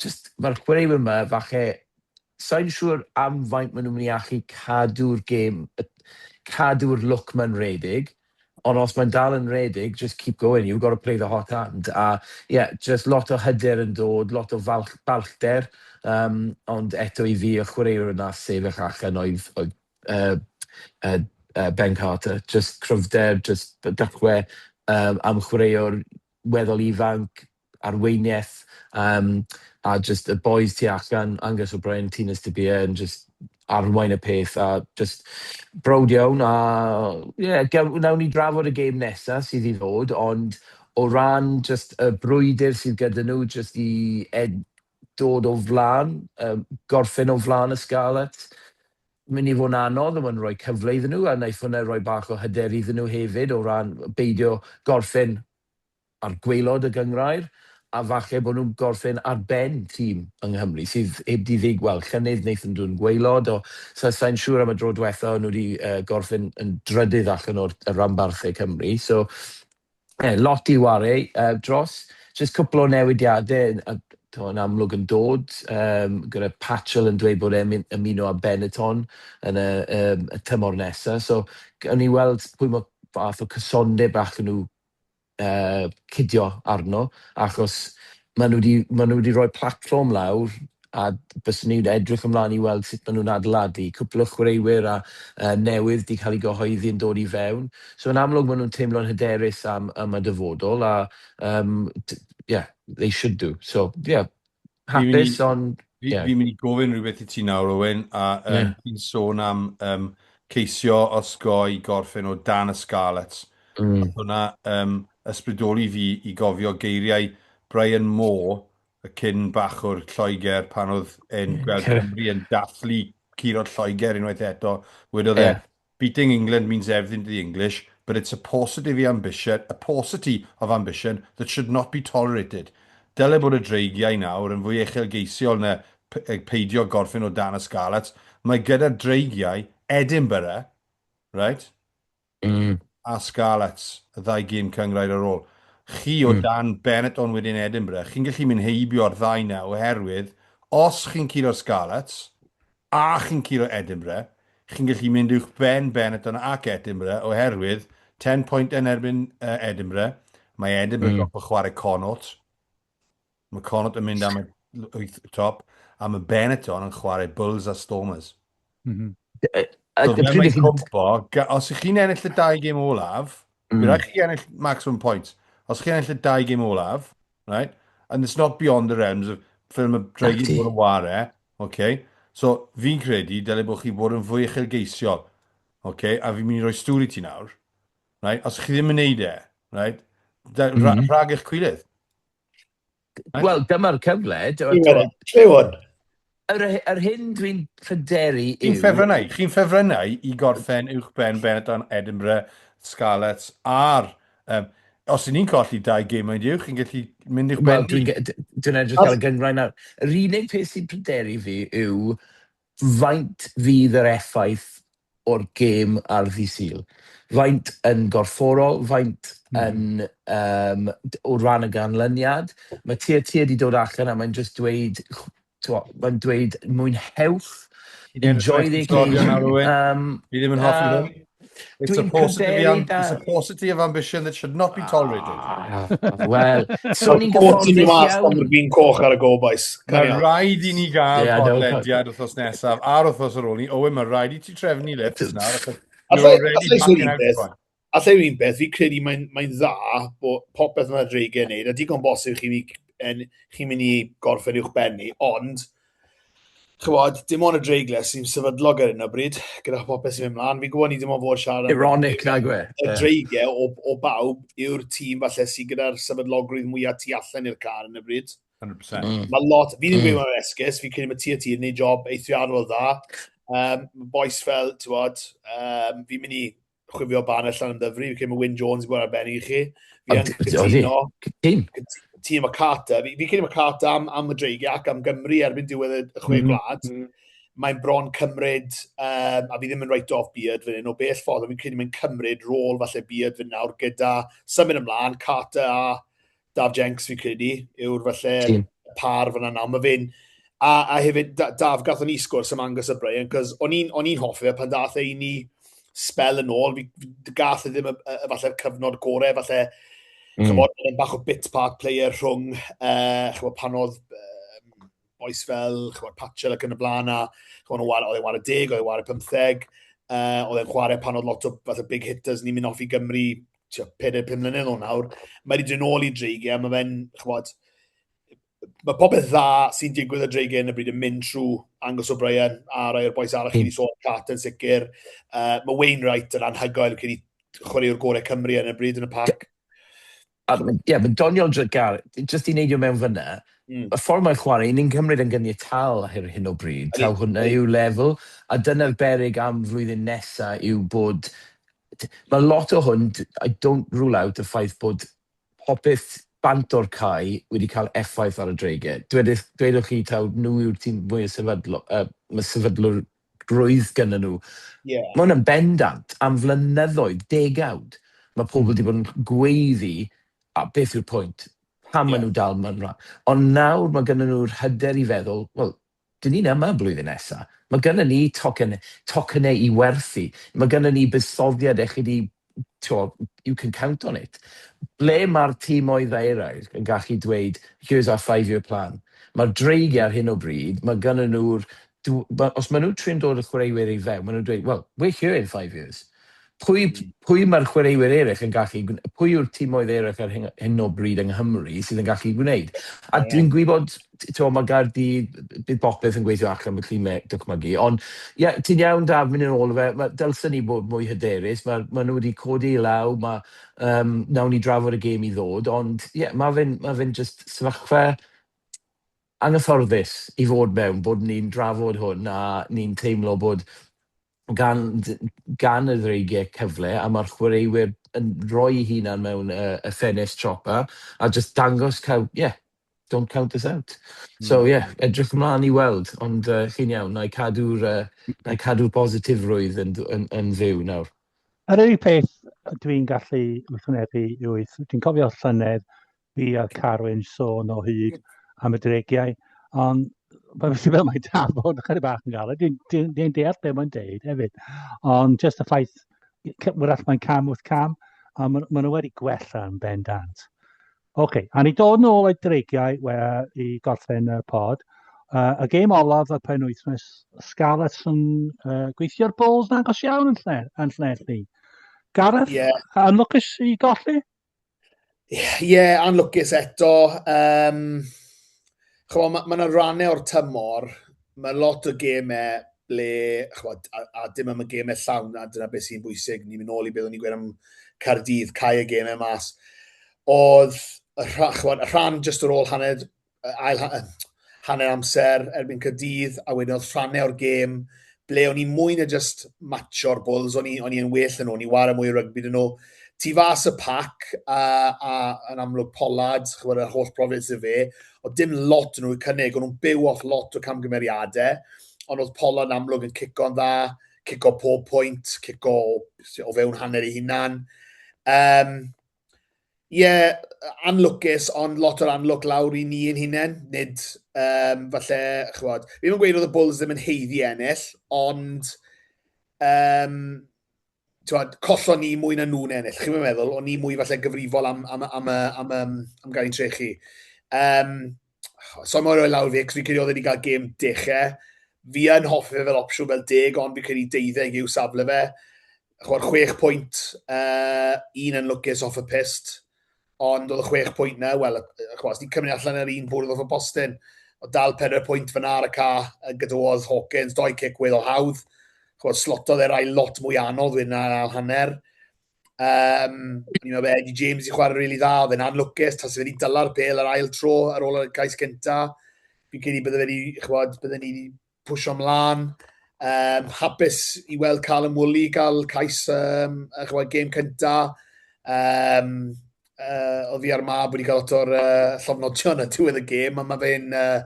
B: Just, mae'r chwaraewyr yma, falle, sa'n siŵr am faint maen nhw'n mynd i allu cadw'r gêm, cadw'r lwc ma'n redig, ond os mae'n dal yn redig, just keep going, you've got to play the hot hand. A yeah, just lot o hyder yn dod, lot o balchder, ond eto i fi, y chwaraewr yna sefyll allan oedd Ben Carter. Just cryfder, just dechrau am chwaraewr weddol ifanc, arweiniaeth, a just y boys tu allan, Angus O'Brien, Tinus de Beer, yn just arwain y peth a just browd iawn a yeah, nawn ni drafod y gêm nesaf sydd i ddod, ond o ran just y brwydr sydd gyda nhw just i dod o flaen, gorffen o flaen y Scarlets, mynd i fod yn anodd, ond mae'n rhoi cyfle iddyn nhw, a wnaeth hwnna rhoi bach o hyder iddyn nhw hefyd o ran beidio gorffen ar gwaelod y gynghrair, a falle bod nhw'n gorffen ar ben tîm yng Nghymru sydd heb di ddig, wel, llynedd wnaethon nhw'n gwaelod, o, so sa'n siŵr am y dro diwetha o'n nhw wedi gorffen yn drydydd allan o'r y ranbarthau Cymru. So, lot i ware dros. Just cwpl o newidiadau yn amlwg yn dod, gyda Patchell yn dweud bod e'n ymuno â Benetton yn y tymor nesaf. So, gawn ni weld pwy mae fath o cysondeb allan nhw cydio arno, achos maen nhw wedi rhoi platfform lawr a byswn ni'n edrych ymlaen i weld sut maen nhw'n adeiladu. Cwpl o chwaraewyr a newydd 'di cael ei gyhoeddi yn dod i fewn. So yn amlwg maen nhw'n teimlo'n hyderus am y dyfodol a yeah, they should do. So yeah, hapus, ond yeah.
D: Fi'n mynd i gofyn rhywbeth i ti nawr, Owen, a ti'n sôn am ceisio osgoi gorffen o dan y Scarlets. Hwna ysbrydoli fi i gofio geiriau Brian Moore, y cyn bachwr Lloegr, pan oedd e'n gweld Cymru yn dathlu curo Lloegr unwaith eto. Wedodd e, "Beating England means everything to the English, but it's a paucity of ambition, a paucity of ambition that should not be tolerated." Dyle bod y Dreigiau nawr yn fwy uchelgeisiol na peidio gorffen o dan y Scarlets. Mae gyda'r Dreigiau Edinburgh, right? A Scarlets, y ddau gêm cynghrair ar ôl. Chi o dan Benetton wedyn Edinburgh, chi'n gallu mynd heibio'r ddau na oherwydd os chi'n curo'r Scarlets a chi'n curo Edinburgh, chi'n gallu mynd uwch ben Benetton ac Edinburgh oherwydd 10 pwynt yn erbyn Edinburgh. Mae Edinburgh mm. chwarae Connacht. Mae Connacht yn mynd am y wyth top, a mae Benetton yn chwarae Bulls a Stormers. So fel mae'n cwmpo, os ych chi'n ennill y dau gêm olaf, bydd rhaid chi ennill maximum points. Os chi'n ennill y dau gêm olaf, right, and it's not beyond the realms of fel mae Dreigiau bod yn ware, okay, so fi'n credu dyle bod chi bod yn fwy uchelgeisiol, okay, a fi'n mynd i roi stŵr i ti nawr, right, os chi ddim yn neud e, right, rhag eich cwilydd.
B: Right? Wel, dyma'r cyfle.
C: Lle hwn?
B: Yr hyn dwi'n pryderu
D: yw... Chi'n ffefrynnau i gorffen uwch ben Benetton, Edinburgh, Scarlets a'r... Os ydyn ni'n colli dau gêm, mind you, chi'n gallu mynd i'ch
B: ben. Wel, dwi'n edrych ar y gynghrair nawr. Yr unig peth sy'n pryderu fi yw faint fydd yr effaith o'r gêm ar ddydd Sul. Faint yn gorfforol, faint yn o ran y ganlyniad. Mae Tiatia wedi dod allan a mae'n just dweud Mae'n dweud mwynhewch, enjoy the occasion.
D: Fi ddim yn hoffi hwn. It's a paucity, of, it's a paucity of ambition that should not be tolerated.
B: Ah, Wel, so ni'n gyfforddus iawn.
C: Mae'r gwin coch ar y go, boys.
D: Mae rhaid i ni gael yeah, podlediad wythnos nesaf a'r wythnos ar ôl ni. Owen, mae rhaid i ti trefnu lifts nawr.
C: Alla i un beth, fi credu mae'n mae dda bod popeth mae'r Dreigiau yn neud, a digon bosib chi'n chi mynd i gorffen uwch ben ni, ond chymod, dim ond y Dreigiau sy'n sefydlog ar hyn o bryd, gyda popeth sy'n mynd mlaen. Fi'n gwybod ni dim ond fod siarad
B: am... Ironic, nag we.
C: Y Dreigiau o, o bawb yw'r tîm falle sydd gyda'r sefydlogrwydd mwyaf tu allan i'r car yn y bryd.
D: 100%.
C: Mae lot, fi ddim yn gweud mae'n esgus, fi'n credu mae ti a ti yn neud job eithriadol o dda. Boys fel, ti'n bod, fi'n mynd i chwifio banner allan yn ddyfru, fi'n credu mae Wyn Jones i bod arbennig i chi. Fi yn cytuno. Tîm y Carter, fi, fi credu mae Carter am, am y Dreigiau ac am Gymru erbyn diwedd y chwe gwlad. Mae'n bron cymryd, a fi ddim yn write off Beard fan hyn o bell ffordd, ond fi'n credu mae'n cymryd rôl falle Beard fan nawr gyda symud ymlaen, Carter a Daf Jenks fi'n credu yw'r falle par fyna nawr. Mae fe'n... A, a hefyd, Daf, gathon ni sgwrs am Angus O'Brien, cos o'n i'n hoffi fe pan dath e i ni spel yn ôl, fi, gath e ddim y, y, y falle'r cyfnod gorau, falle, chymod, yn bach o bit part player rhwng, chymod, pan oedd boys fel, chymod, Patchell ac yn y blaen, a chymod, oedd e'n ware 10, oedd e'n ware 15, oedd e'n chwarae pan oedd lot o fath o big hitters ni'n mynd off i Gymru 4-5 mlynedd o nawr. Mae wedi dod nôl i Dreigiau, mae fe'n, chymod, mae popeth dda sy'n digwydd y Dreigiau yn y bryd yn mynd trwy Angus O'Brien a rai o'r boys arall chi wedi sôn, Carter yn sicr. Mae Wayne Wright yn anhygoel, credu chwaraewr gorau Cymru yn y bryd yn y pac.
B: A, ie, yeah, mae'n doniol gar, jyst i neidio mewn fyna, y ffordd mae'n chwarae, ni'n cymryd yn gyniatal ar hyn o bryd, taw hwnna yw lefel, a dyna'r berig am flwyddyn nesa yw bod, mae lot o hwn, I don't rule out y ffaith bod popeth bant o'r cae wedi cael effaith ar y Dreigiau. Dwedwch, dwedwch chi taw nhw yw'r tîm mwy o sefydlo, mae sefydlwr grwydd gyda nhw. Mae hwnna'n bendant am flynyddoedd, degawd. Mae pobl wedi bod yn gweiddi, a beth yw'r pwynt? Pam maen nhw dal mewn rhan? Ond nawr mae gyda nhw'r hyder i feddwl, wel, dyn ni'n yma blwyddyn nesaf. Mae gyda ni tocyn, tocynnau i werthu. Mae gyda ni buddsoddiad eich i, you can count on it. Ble mae'r tîmoedd eraill yn gallu dweud, "Here's our five-year plan"? Mae'r Dreigiau ar hyn o bryd, mae gyda nhw'r... Os maen nhw'n trin dod y chwaraewyr i fewn, maen nhw'n dweud, "Well, we're here in 5 years." Pwy mae'r chwaraewyr eraill yn gallu... Pwy yw'r tîmoedd eraill ar hyn o bryd yng Nghymru sydd yn gallu gwneud? A dwi'n gwybod, ti'n mae Gaerdydd, bydd popeth yn gweithio allan, felly mae dychmygu. Ond, ie, yeah, ti'n iawn, Daf, mynd yn ôl o fe. Ma, dylsen ni bod mwy hyderus. Mae ma nhw wedi codi i law, mae, nawn ni drafod y gêm i ddod, ond ie, yeah, mae fe'n ma fe just sefyllfa anghyfforddus i fod mewn, bod ni'n drafod hwn a ni'n teimlo bod gan y Ddreigiau cyfle a mae'r chwaraewyr yn rhoi eu hunan mewn y ffenest siopa a just dangos cael, yeah, don't count us out. So yeah, edrych ymlaen i weld, ond chi'n iawn, na i cadw'r na i cadw'r bositifrwydd yn fyw nawr.
A: Yr unig peth dwi'n gallu wrthwynebu yw, dwi'n cofio llynedd fi a Carwyn sôn o hyd am y Dreigiau, ond mae'n fel mae Daf bod ychydig bach yn galed. Dwi'n dwi, dwi deall beth mae'n deud hefyd, ond just y ffaith, wrach mae'n cam wrth cam, a maen ma nhw wedi gwella yn bendant. Oce, okay, a ni dod nôl i'r Dreigiau we, i gorffen y pod. Y gêm olaf y penwythnos, Scarlets yn gweithio'r Bulls yn agos iawn yn, lle, yn Llanelli. Gareth, anlwcus i golli?
C: Ie, yeah, anlwcus eto. Um, chymod, mae yna ma rannau o'r tymor, mae lot o gemau ble, chymod, a dim am y gemau llawn, a dyna beth sy'n bwysig, ni'n mynd nôl i beth o'n i'n gweud am Caerdydd, cael y gemau mas. Oedd y, chymod, y rhan just ar ôl hanner, ail hanner amser erbyn Caerdydd, a wedyn oedd rhannau o'r gêm ble o'n i mwy na just matcho'r Bulls, o'n i yn well yn nhw, o'n i ware mwy o rygbi dyn nhw. Tu fas y pac, a yn amlwg Pollard, chymod, yr holl brofiad sydd fe, oedd dim lot yn nhw i cynnig, o'n nhw'n byw off lot o camgymeriadau, ond oedd Pollard yn amlwg yn cico'n dda, cico pob pwynt, cico o fewn hanner ei hunan. Ie, yeah, anlwcus, ond lot o'r anlwc lawr i ni yn hunain, nid Falle, chwod, fi ddim yn gweud oedd y Bulls ddim yn haeddu ennill, ond um, twod, collon ni mwy na nhw'n ennill. Chi'n meddwl, o'n ni mwy falle gyfrifol am, am, am, am, am, am gael ein trechu. Um, so mae'n rhoi lawr fi, cos fi'n credu oedd wedi cael gêm dechrau. Fi yn hoffi fe fel opsiwn fel deg, ond fi'n credu deuddeg yw safle fe. Chwar, chwech pwynt, un yn lwcus off y pist, ond oedd y chwech pwynt na, wel, chwa, os ni'n cymryd allan yr un bwrdd off y postyn, o dal pedwar pwynt fyna ar y ca, gydawodd Hawkins, doi cic weddol hawdd, chwa, slotodd e rai lot mwy anodd wedyn ar ail hanner. Um, o'n i'n meddwl bod Eddie James i chwarae rili really dda, oedd e'n anlwcus, tas wedi dyla'r bel ar ail tro ar ôl y cais cynta. Fi'n credu bydde wedi, chwad, bydde ni wedi pwysio mlaen. Um, hapus i weld Callum Woolley gael cais um, chwad, gêm cynta. Um, oedd fi a'r mab wedi cael lot o'r uh, llofnodion ar diwedd y gêm, a mae fe'n uh,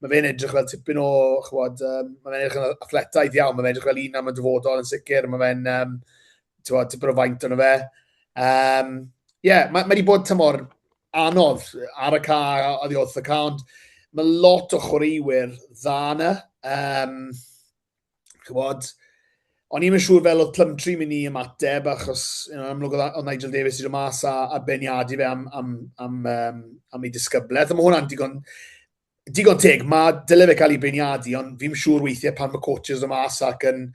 C: mae fe'n edrych fel tipyn o, chwod, um, mae fe'n edrych yn athletaidd iawn, mae fe'n edrych fel un am y dyfodol yn sicr, mae fe'n um, tywod, tipyn o faint ono fe. Um, yeah, mae, mae wedi bod tymor anodd ar y ca a oddi wrth y ca, ond mae lot o chwaraewyr dda yna. Um, chybod, o'n i'n siŵr fel oedd Plumtree mynd i ymateb, achos you know, amlwg oedd Nigel Davies wedi dod mas a, a beniadu fe am, am, am, um, am ei disgyblaeth. A mae hwnna'n digon, digon teg, mae dyle fe cael ei beirniadu, ond fi'n siŵr weithiau pan mae coaches o mas ac yn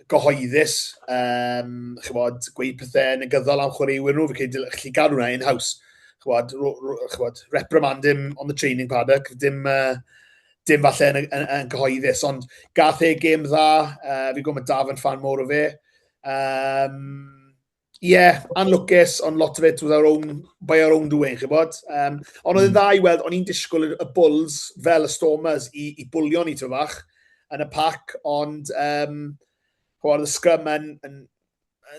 C: gyhoeddus, um, chybod, gweud pethau negyddol am chwaraewyr nhw, fi'n credu chi gadw hwnna in-house. Chybod, chybod, reprimand him on the training paddock, dim, uh, dim falle yn, yn, yn gyhoeddus, ond gath e gêm dda, uh, fi'n gwybod mae Daf yn fan mowr o fe. Um, yeah, anlwcus, ond lot of it was our own, by our own doing, chybod. Um, ond oedd yn hmm. dda i weld, o'n i'n disgwyl y Bulls fel y Stormers i, i bwlio ni to fach yn y pac, ond um, chybod, y scrum yn, yn,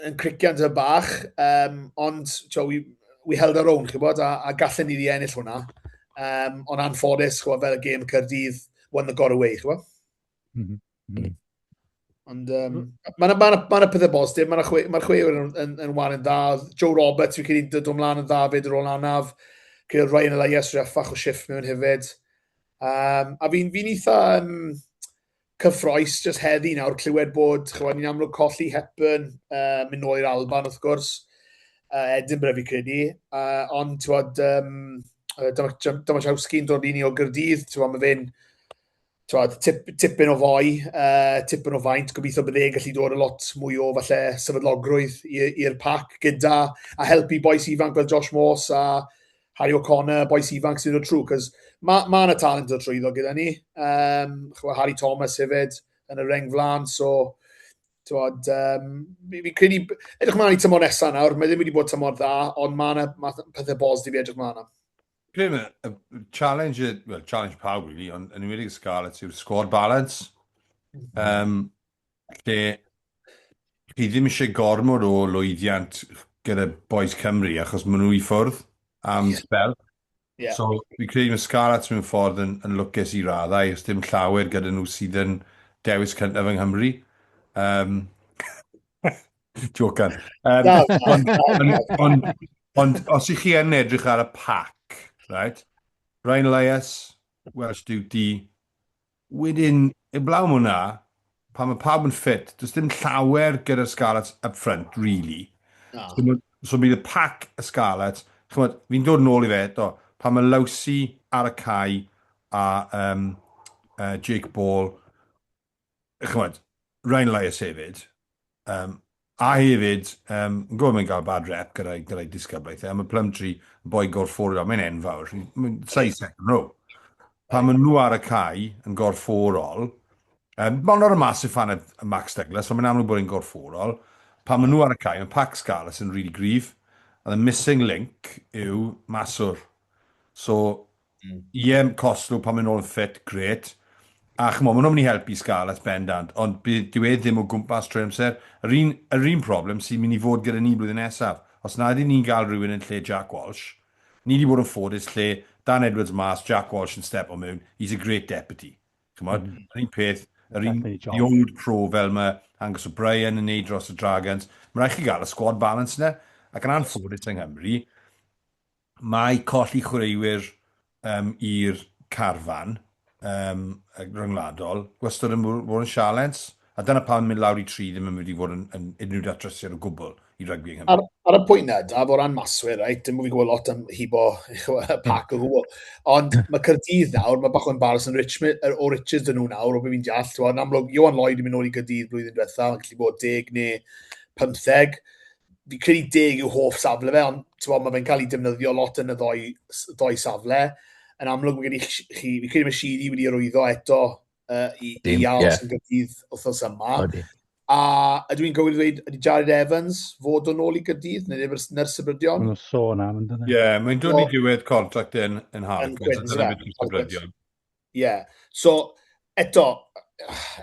C: yn crician ty bach, um, ond tio, we, we held our own, chybod, a, a gallen ni di ennill hwnna. Um, ond anffodus, chybod, fel y gêm Cyrdydd, won the got away, chybod. Mm -hmm. Mm. Ond um, mae yna ma ma pethau bositif, mae'r chwe, ma chwe yn, yn, yn wan yn dda. Joe Roberts, fi'n credu dod ymlaen yn dda fyd ar ôl anaf. Credu Ryan Elias rhyw ffach o shift mewn hefyd. Um, a fi'n fi eitha um, cyffroes jyst heddi nawr clywed bod, chymod, ni'n amlwg colli Hepburn, uh, mynd nôl i'r Alban wrth gwrs, uh, Edinburgh fi credu, uh, ond ti'n um, Domachowski'n dod i ni o Gyrdydd, ti'n mae fe'n Twod, tip, tipyn o foi, uh, tipyn o faint, gobeithio bydd e'n gallu dod y lot mwy o falle sefydlogrwydd i'r pac gyda a helpu bois ifanc fel Josh Morse a Harry O'Connor, bois ifanc sy'n dod trwy, cos mae ma yna talent o trwyddo gyda ni. Um, chwa, Harry Thomas hefyd yn y reng flan, so Twod, um, fi'n fi credu, edrych mlaen i tymor nesaf nawr, mae ddim wedi bod tymor dda, ond mae yna ma pethau bositif i edrych mlaen am.
D: Credu y challenge, well, challenge pawb really, ond yn enwedig y Scarlets yw'r squad balance. Um, lle chi ddim eisiau gormod o lwyddiant gyda boys Cymru achos maen nhw i ffwrdd am yeah. spel. Yeah. So, fi credu mae Scarlets mewn ffordd yn, yn lwcus i raddau, os dim llawer gyda nhw sydd yn dewis cyntaf yng Nghymru. Um, Jocan. Um, ond, ond, ond, ond os ych chi yn edrych ar y pac, right? Ryan Elias, Welsh Duty, wedyn, eblaw am hwnna, pan mae pawb yn ffit, does dim llawer gyda'r Scarlets up front, really. No. So, so bydd y pac y Scarlets, chymod, fi'n dod nôl i fe eto, pan mae Lawsi ar y cae a um, uh, Jake Ball, chymod, Ryan Elias hefyd, um, a hefyd, um, yn gwybod mae'n cael bad rep gyda'i gyda disgyblaeth, e, mae Plumtree yn boi gorfforol, mae'n enfawr, mae'n size second row. Pan maen nhw ar y cae yn gorfforol, um, mae'n not a massive fan of Max Douglas, ond mae'n amlwg bod e'n gorfforol. Pan maen nhw ar y cae, mae Pac Scarlets yn really gryf. A the missing link yw maswr. So, Mm. Ie, Costelow pan mae'n ôl yn ffit, gret. A chymod, maen nhw'n mynd i helpu Scarlets bendant, ond dyw e ddim o gwmpas trwy'r amser. Yr un, yr un problem sy'n mynd i fod gyda ni blwyddyn nesaf. Os na ydyn ni'n gael rhywun yn lle Jack Walsh, ni wedi bod yn ffodus lle Dan Edwards mas, Jack Walsh yn step o mewn, he's a great deputy. Chymod, mm. yr un peth, yr un the old pro fel mae Angus O'Brien yn neud dros y Dragons. Mae rhaid chi gael y squad balance yna, ac yn anffodus yng Nghymru, Mae colli chwaraewyr um, i'r carfan um, ryngwladol, wastad yn bod yn sialens. A dyna pam mynd lawr i 3 ddim yn mynd i fod yn unrhyw datrysiad o gwbl i rygbi yng Nghymru.
C: Ar y pwynt na, Daf, o ran maswyr, right, dim bod fi'n gwybod lot am hibo y pac o gwbl, ond mae Caerdydd nawr, mae bach o embarrassment Richmond, o Richards dyn nhw nawr, o be fi'n deall, ti'n yn amlwg, Ioan Lloyd yn mynd nôl i Gaerdydd blwyddyn diwetha, mae'n gallu bod 10 neu 15, fi'n credu 10 yw hoff safle fe, ond ti'n mae fe'n cael ei defnyddio lot yn y ddoi safle. Yn amlwg, mae gen i chi, fi'n credu mae Sheedy wedi arwyddo eto i aros yn Gaerdydd wythnos yma. Odi. A ydw i'n gywir i ddweud, ydy Jared Evans fod o'n ôl i Gaerdydd, neu neu'r Sybrydion?
A: Mae'n sôn am, yn dydyn?
D: Ie, yeah, mae'n dod i diwedd contract yn Harlequins, dyna beth yw'r Sybrydion.
C: Ie, yeah. So, eto,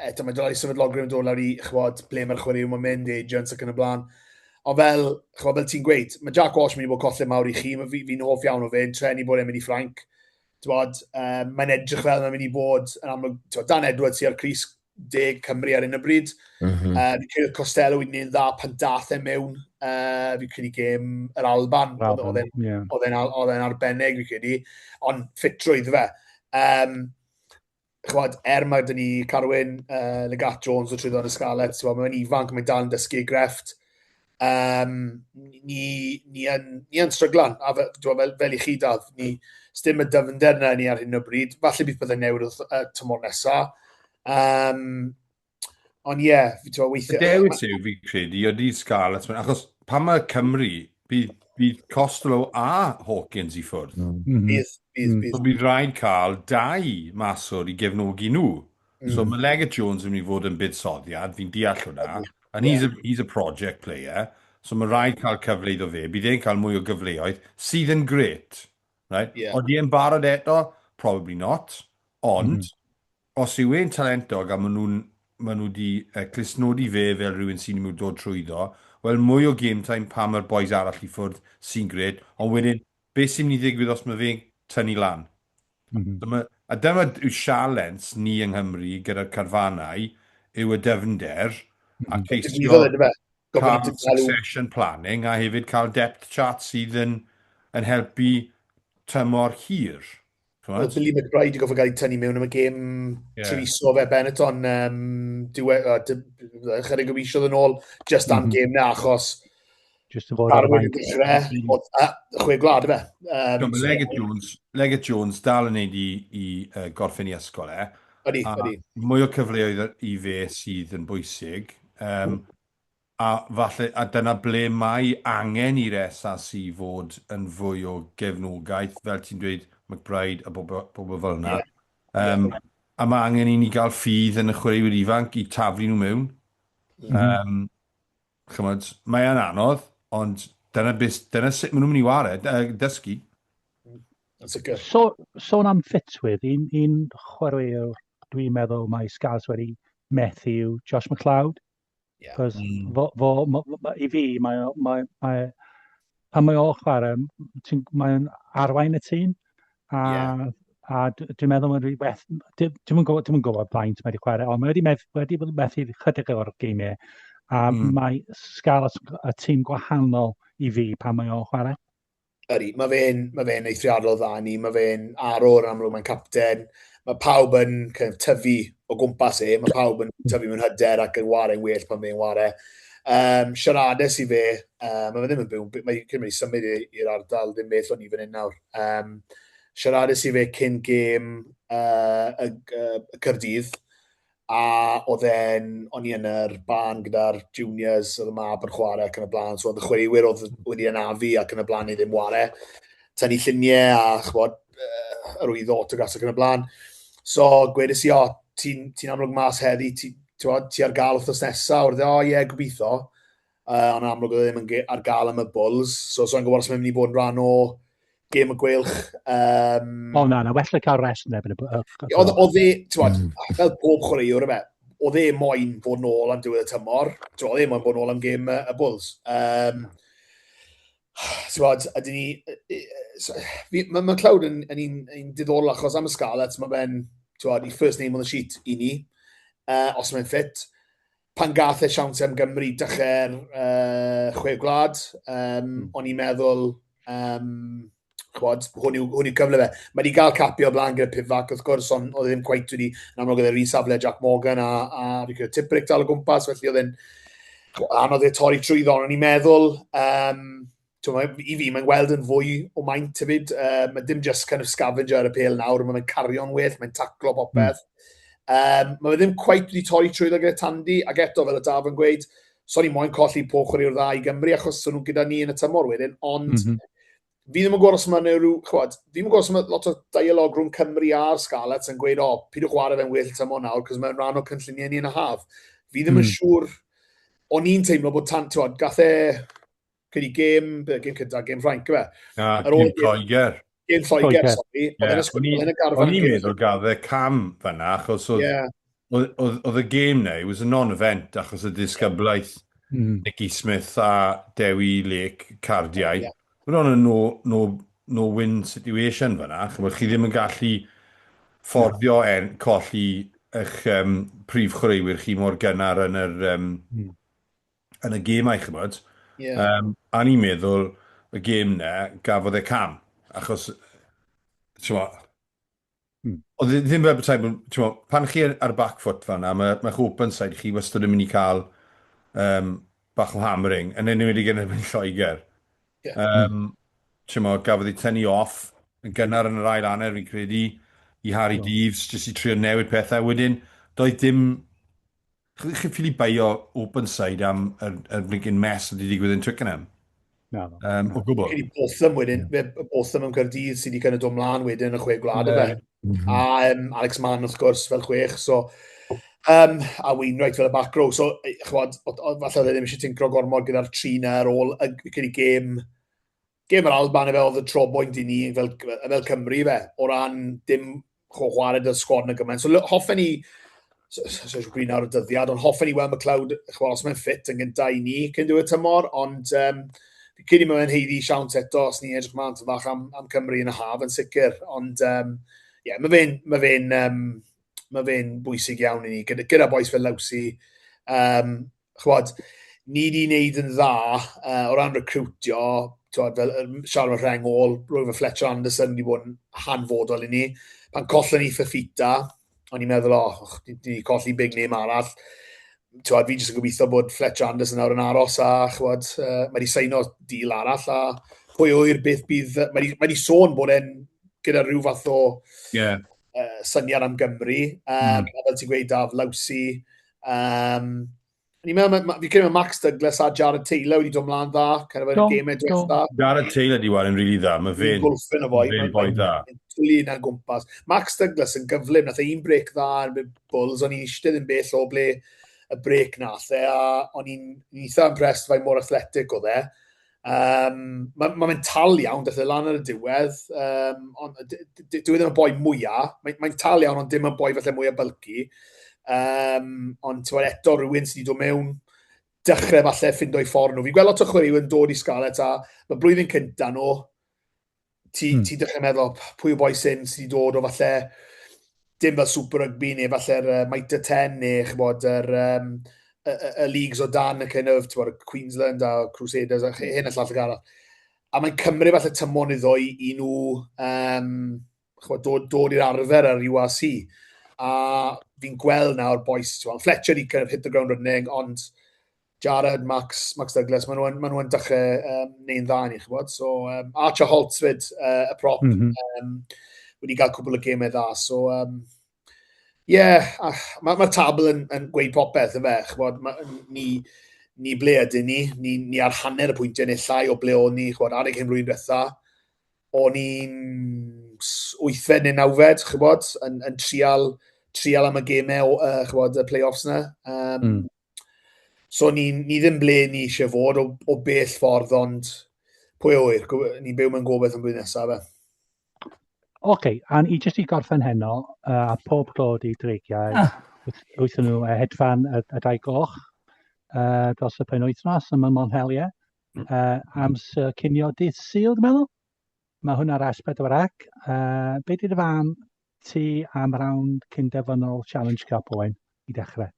C: eto mae dod i sefydlogrwydd yn dod lawr i, chwod, ble mae'r chwaraewr mae'n mynd, agents ac yn y blaen. Ond fel, chwod, fel ti'n gweud, mae Jack Walsh yn mynd i bod colled mawr i chi, mae fi'n hoff iawn o fe, yn trenu bod e'n mynd i Ffrainc. T'mod, mae'n edrych fel mae'n mynd i bod yn amlwg, t'mod, Dan Edwards sydd ar crys 10 Cymru ar hyn o bryd. Fi'n credu Costello wedi gwneud yn dda pan dath e mewn. Fi'n credu gêm yr Alban, oedd e'n oedd e'n arbennig, fi'n credu, ond ffitrwydd fe. Ch'mod, er mae 'da ni Carwyn Legat Jones o trwyddo yn y Scarlets, t'mod, mae'n ifanc, mae'n dal yn dysgu ei grefft. Ni yn stryglan, a fe, t'mod, fel i chi Daf, ni, sdim y dyfnder na ni ar hyn o bryd. Falle bydd pethau'n newid wrth tymor nesa. Ond ie, yeah, fi ti'n weithiau.
D: Y dewis yw, fi'n credu, ydy Scarlets, achos pan mae Cymru, bydd Costello a Hawkins i ffwrdd.
C: Bydd, bydd, bydd.
D: So bydd rhaid cael dau maswr i gefnogi nhw. So mae Leggett Jones yn mynd i fod yn buddsoddiad, fi'n deall hwnna. And he's a project player. So mae rhaid cael cyfle iddo fe. Bydd e'n cael mwy o gyfleoedd, sydd yn grêt. Right?
C: Yeah.
D: Odi e'n barod eto? Probably not. Ond, os yw e'n talentog a maen nhw'n maen nhw wedi clustnodi fe fel rhywun sy'n mynd dod trwyddo, wel mwy o game time pan mae'r boys arall i ffwrdd sy'n grêt, ond wedyn beth sy'n mynd i ddigwydd os mae fe'n tynnu lan? So a dyma yw sialens ni yng Nghymru gyda'r carfanau, yw y dyfnder a ceisio cael succession planning a hefyd cael depth chart sydd yn helpu tymor hir.
C: Oedd Billy McBride wedi gorfod cael ei tynnu mewn am y gêm Treviso fe Benetton diwe, chydig o fisoedd yn ôl, just am gêm na, achos
A: Just i fod ar y
C: fainc. Dechrau, oedd chwe gwlad fe.
D: No, mae Leggett Jones dal yn neud i gorffen i ysgol e.
C: Ydy, ydy.
D: Mwy o cyfleoedd i fe sydd yn bwysig. A falle, a dyna ble mae angen i'r SRC fod yn fwy o gefnogaeth, fel ti'n dweud, McBride a bobl fel yna. A mae angen i ni gael ffydd yn y chwaraewyr ifanc i taflu nhw mewn. Chymod, mae e'n anodd, ond dyna, beth, dyna sut maen nhw'n mynd i ware, dysgu.
C: Yn sicr.
A: So, sôn am ffitrwydd, un chwaraewr dwi'n meddwl mae Scarlets wedi methu yw Josh McLeod. Cos fo, i fi, mae, pan mae o'n chwarae, mae'n arwain y tîm, a, a dwi'n meddwl mae'n rhywbeth, dwi'n gwybod, dwi'n gwybod faint mae wedi chwarae, ond mae wedi methu chydig o'r geimiau, a mae Scarlets y tîm gwahanol i fi pan mae o'n chwarae.
C: Ydy, mae fe'n ma fe eithriadol dda ni, mae fe'n arwr yn amlwg, mae'n capten, mae pawb yn kind of, tyfu o gwmpas e, mae pawb yn tyfu mewn hyder ac yn ware'n well pan fe'n ware. Siarades i fe, mae fe ddim yn byw, mae'n cymryd i symud i'r ardal ddim bell o'n i fan hyn nawr. Siarades i fe cyn gêm y Caerdydd, a oedd e'n, o'n i yn yr barn gyda'r juniors, oedd y mab yn chwarae ac yn y blaen, so oedd y chwaraewyr oedd wedi anafu ac yn y blaen neu ddim ware, tynnu lluniau a ch'mod, arwyddo autographs ac yn y blaen. So gwedes i, o, ti'n ti amlwg mas heddi, ti, ti ar gael wythnos nesaf? Oedd e, o ie, gobeithio. Ond amlwg oedd e ddim yn ar gael am y Bulls, so so'n gwybod os mae'n mynd i bod yn rhan o gêm y Gweilch.
A: O na, well na cael rest yn erbyn y...
C: Oedd e, ti'n fel pob chwaraewr yma, oedd e moyn fod nôl am diwedd y tymor, oedd e moyn bod nôl am gêm y Bulls. Ti'n bod, ydyn ni... Mae McLeod yn un diddorol achos am y Scarlets, mae fe'n, ti'n bod, first name on the sheet i ni, os mae'n ffit. Pan gath e siawns am Gymru dechrau'r chwe gwlad, o'n i'n meddwl, Ch'mod, hwn yw, hwn yw cyfle fe. Mae wedi cael capio blaen gyda Pivac, wrth gwrs, ond oedd e ddim cweit wedi, yn amlwg oedd e'r un safle Jack Morgan a, a fi credu Tipuric dal o gwmpas, felly oedd e'n anodd e torri trwyddo, ond o'n i'n meddwl, um, mae, i fi, mae'n gweld yn fwy o maint hefyd. Uh, mae dim just kind of scavenger ar y pêl nawr, mae'n cario'n well, mae'n taclo popeth. Mm. Um, mae fe ddim cweit wedi torri trwyddo gyda Tandy, ac eto, fel y Daf yn gweud, so ni moyn colli pob chwaraewr dda i Gymru, achos so nhw gyda ni yn y tymor wedyn, ond mm -hmm. Fi ddim yn gwybod os mae rhyw, chwod, fi ddim yn gwybod os mae lot o dialog rhwng Cymru a'r Scarlets yn gweud, o, oh, pidwch chwarae fe'n well tymor nawr, cos mae'n rhan o cynlluniau ni yn y haf. Fi ddim mm. yn siŵr, o'n i'n teimlo bod tan, ti'n gath e, credu gêm, gêm cyntaf, gêm Ffrainc, fe?
D: Na, gêm Lloegr.
C: Gêm Lloegr, sori.
D: Yeah. O'n i'n meddwl gath e cam fyna, achos oedd, yeah. oedd y gêm na, it was a non-event, achos y disgyblaeth Nicky Smith a Dewi Lake cardiau. Yeah. Mae hwn yn no, no, no win situation fyna. Chymod, chi ddim yn gallu fforddio en, colli eich um, prif chwaraewyr chi mor gynnar yn yr, um, yn y gemau, chymod.
C: Yeah.
D: Um, a ni'n meddwl y gêm na gafodd e cam, achos, chymod, Oedd e ddim fel petai, ti'n pan chi ar y back foot fan'na, mae mae'ch open side chi wastad yn mynd i cael um, bach o hammering, yn enwedig yn erbyn Lloegr.
C: Yeah.
D: Um, ti'n mo, gafodd ei tynnu off yn gynnar yn yr ail hanner, fi'n credu, i Harry oh. Deaves, jyst i trio newid pethau. Wedyn, doedd dim... Chi ffili beio open side am yr, yr blinking mess oedd wedi digwydd yn Twickenham.
A: Na.
D: Um, o gwbl.
C: Credu Botham wedyn, yeah. Botham yn Caerdydd sydd wedi kind of dod mlaen wedyn yn y chwe gwlad yeah. efe. Mm -hmm. A um, Alex Mann wrth gwrs fel chwech, so um, a Wainwright fel y back row. So, chwad, falle oedd e ddim eisiau tincro gormod gyda'r tri na ar ôl y, credu gêm Gêm yr Alban efe oedd y troboint i ni fel, fel Cymru fe, o ran dim chwarae dy'r sgwad na gymaint. So hoffen ni, so, so, so gwyn ar y dyddiad, ond hoffen ni weld McLeod, chwarae os mae'n ffit yn gyntaf i ni cyn diwedd tymor, ond um, fi'n credu mae'n heiddi siawns eto os ni'n edrych mlaen bach am, am Cymru yn y haf yn sicr, ond um, yeah, mae fe'n ma fe um, ma fe bwysig iawn i ni, gyda, gyda boys fel Lawsi, um, ch'mod, ni 'di wneud yn dda uh, o ran recrwtio, t'mod, fel siarad am y rheng ôl, rwy'n fy Fletcher Anderson wedi bod yn hanfodol i ni. Pan collon ni Fafita, o'n i'n meddwl, o, oh, ni wedi colli big name arall. T'mod, fi jyst yn gobeithio bod Fletcher Anderson nawr yn aros a, ch'mod, uh, mae wedi seino deal arall a pwy oer beth bydd... Mae wedi, mae wedi sôn bod e'n gyda rhyw fath o
D: yeah.
C: uh, syniad am Gymru. Um, mm. A fel ti'n gweud, Daf, Lawsi, Um, Ni'n meddwl, ma, fi credu mae Max Douglas a Jared Taylor wedi dod mlaen dda, kind of yn y gemau diwetha.
D: Jared Taylor di waren rili dda, mae fe'n
C: Gwlffyn o foi.
D: Fe'n boi dda.
C: Twli yna'n gwmpas. Max Douglas yn gyflym, nath e un brec dda yn y Bulls, o'n i'n eistedd yn bell o ble y brec nath e, a o'n i'n eitha impressed faint mor athletic oedd e. Um, Mae'n ma, ma tal iawn, dath e lan ar y diwedd, um, ond dyw e ddim y boi mwyaf, mae'n mae tal iawn, ond dim y boi falle mwyaf bulky. Um, ond ti'n eto rhywun sydd wedi dod mewn, dechrau falle ffindo'i ffordd nhw. Fi'n gweld lot o chwaraewyr yn dod i Scarlett a mae blwyddyn cynta nhw, ti, mm. ti dechrau meddwl, pwy o boi sy'n sydd wedi dod o falle dim fel Super Rugby neu falle'r uh, Mitre 10 neu chybod yr um, y, y, y leagues o dan y kind of, bod, Queensland a Crusaders a hyn a llall ag arall. A mae'n cymryd falle tymor neu ddoi i nhw um, chybod, dod, dod i'r arfer ar URC. A fi'n gweld nawr boys, Fletcher di kind of hit the ground running, ond Jared, Max, Max Douglas, maen nhw'n ma nhw dechrau um, neu'n dda ni, chybod. So, um, Archer Holt fyd, uh, y prop, mm -hmm. um, wedi cael cwbl o gemau dda. So, um, yeah, mae'r ma tabl yn, yn gweud popeth, yfe, chybod, ma, ni, ni ble ydyn ni, ni, ni ar hanner y pwyntiau neu llai o ble o'n ni, chybod, adeg hyn blwyddyn diwetha, o'n i'n wythfed neu nawfed, chybod, yn, yn trial, trial am y gemau, uh, chybod, y play-offs na. Um, mm. So ni, ni ddim ble ni eisiau fod o, o bell ffordd, ond pwy oer, ni'n byw mewn gobeith am blwyddyn nesaf fe.
A: Oce, okay, a i jyst i gorffen heno, uh, a pob clod i dreigiau, ah. wrth nhw uh, hedfan y, y dau goch uh, dros y penwythnos ym Montpellier, uh, am cinio dydd Sul, dwi'n meddwl. Mae hwnna ar S4C. Uh, be di dy fan ti am rownd cynderfynol Challenge Cup, Owain, i dechrau?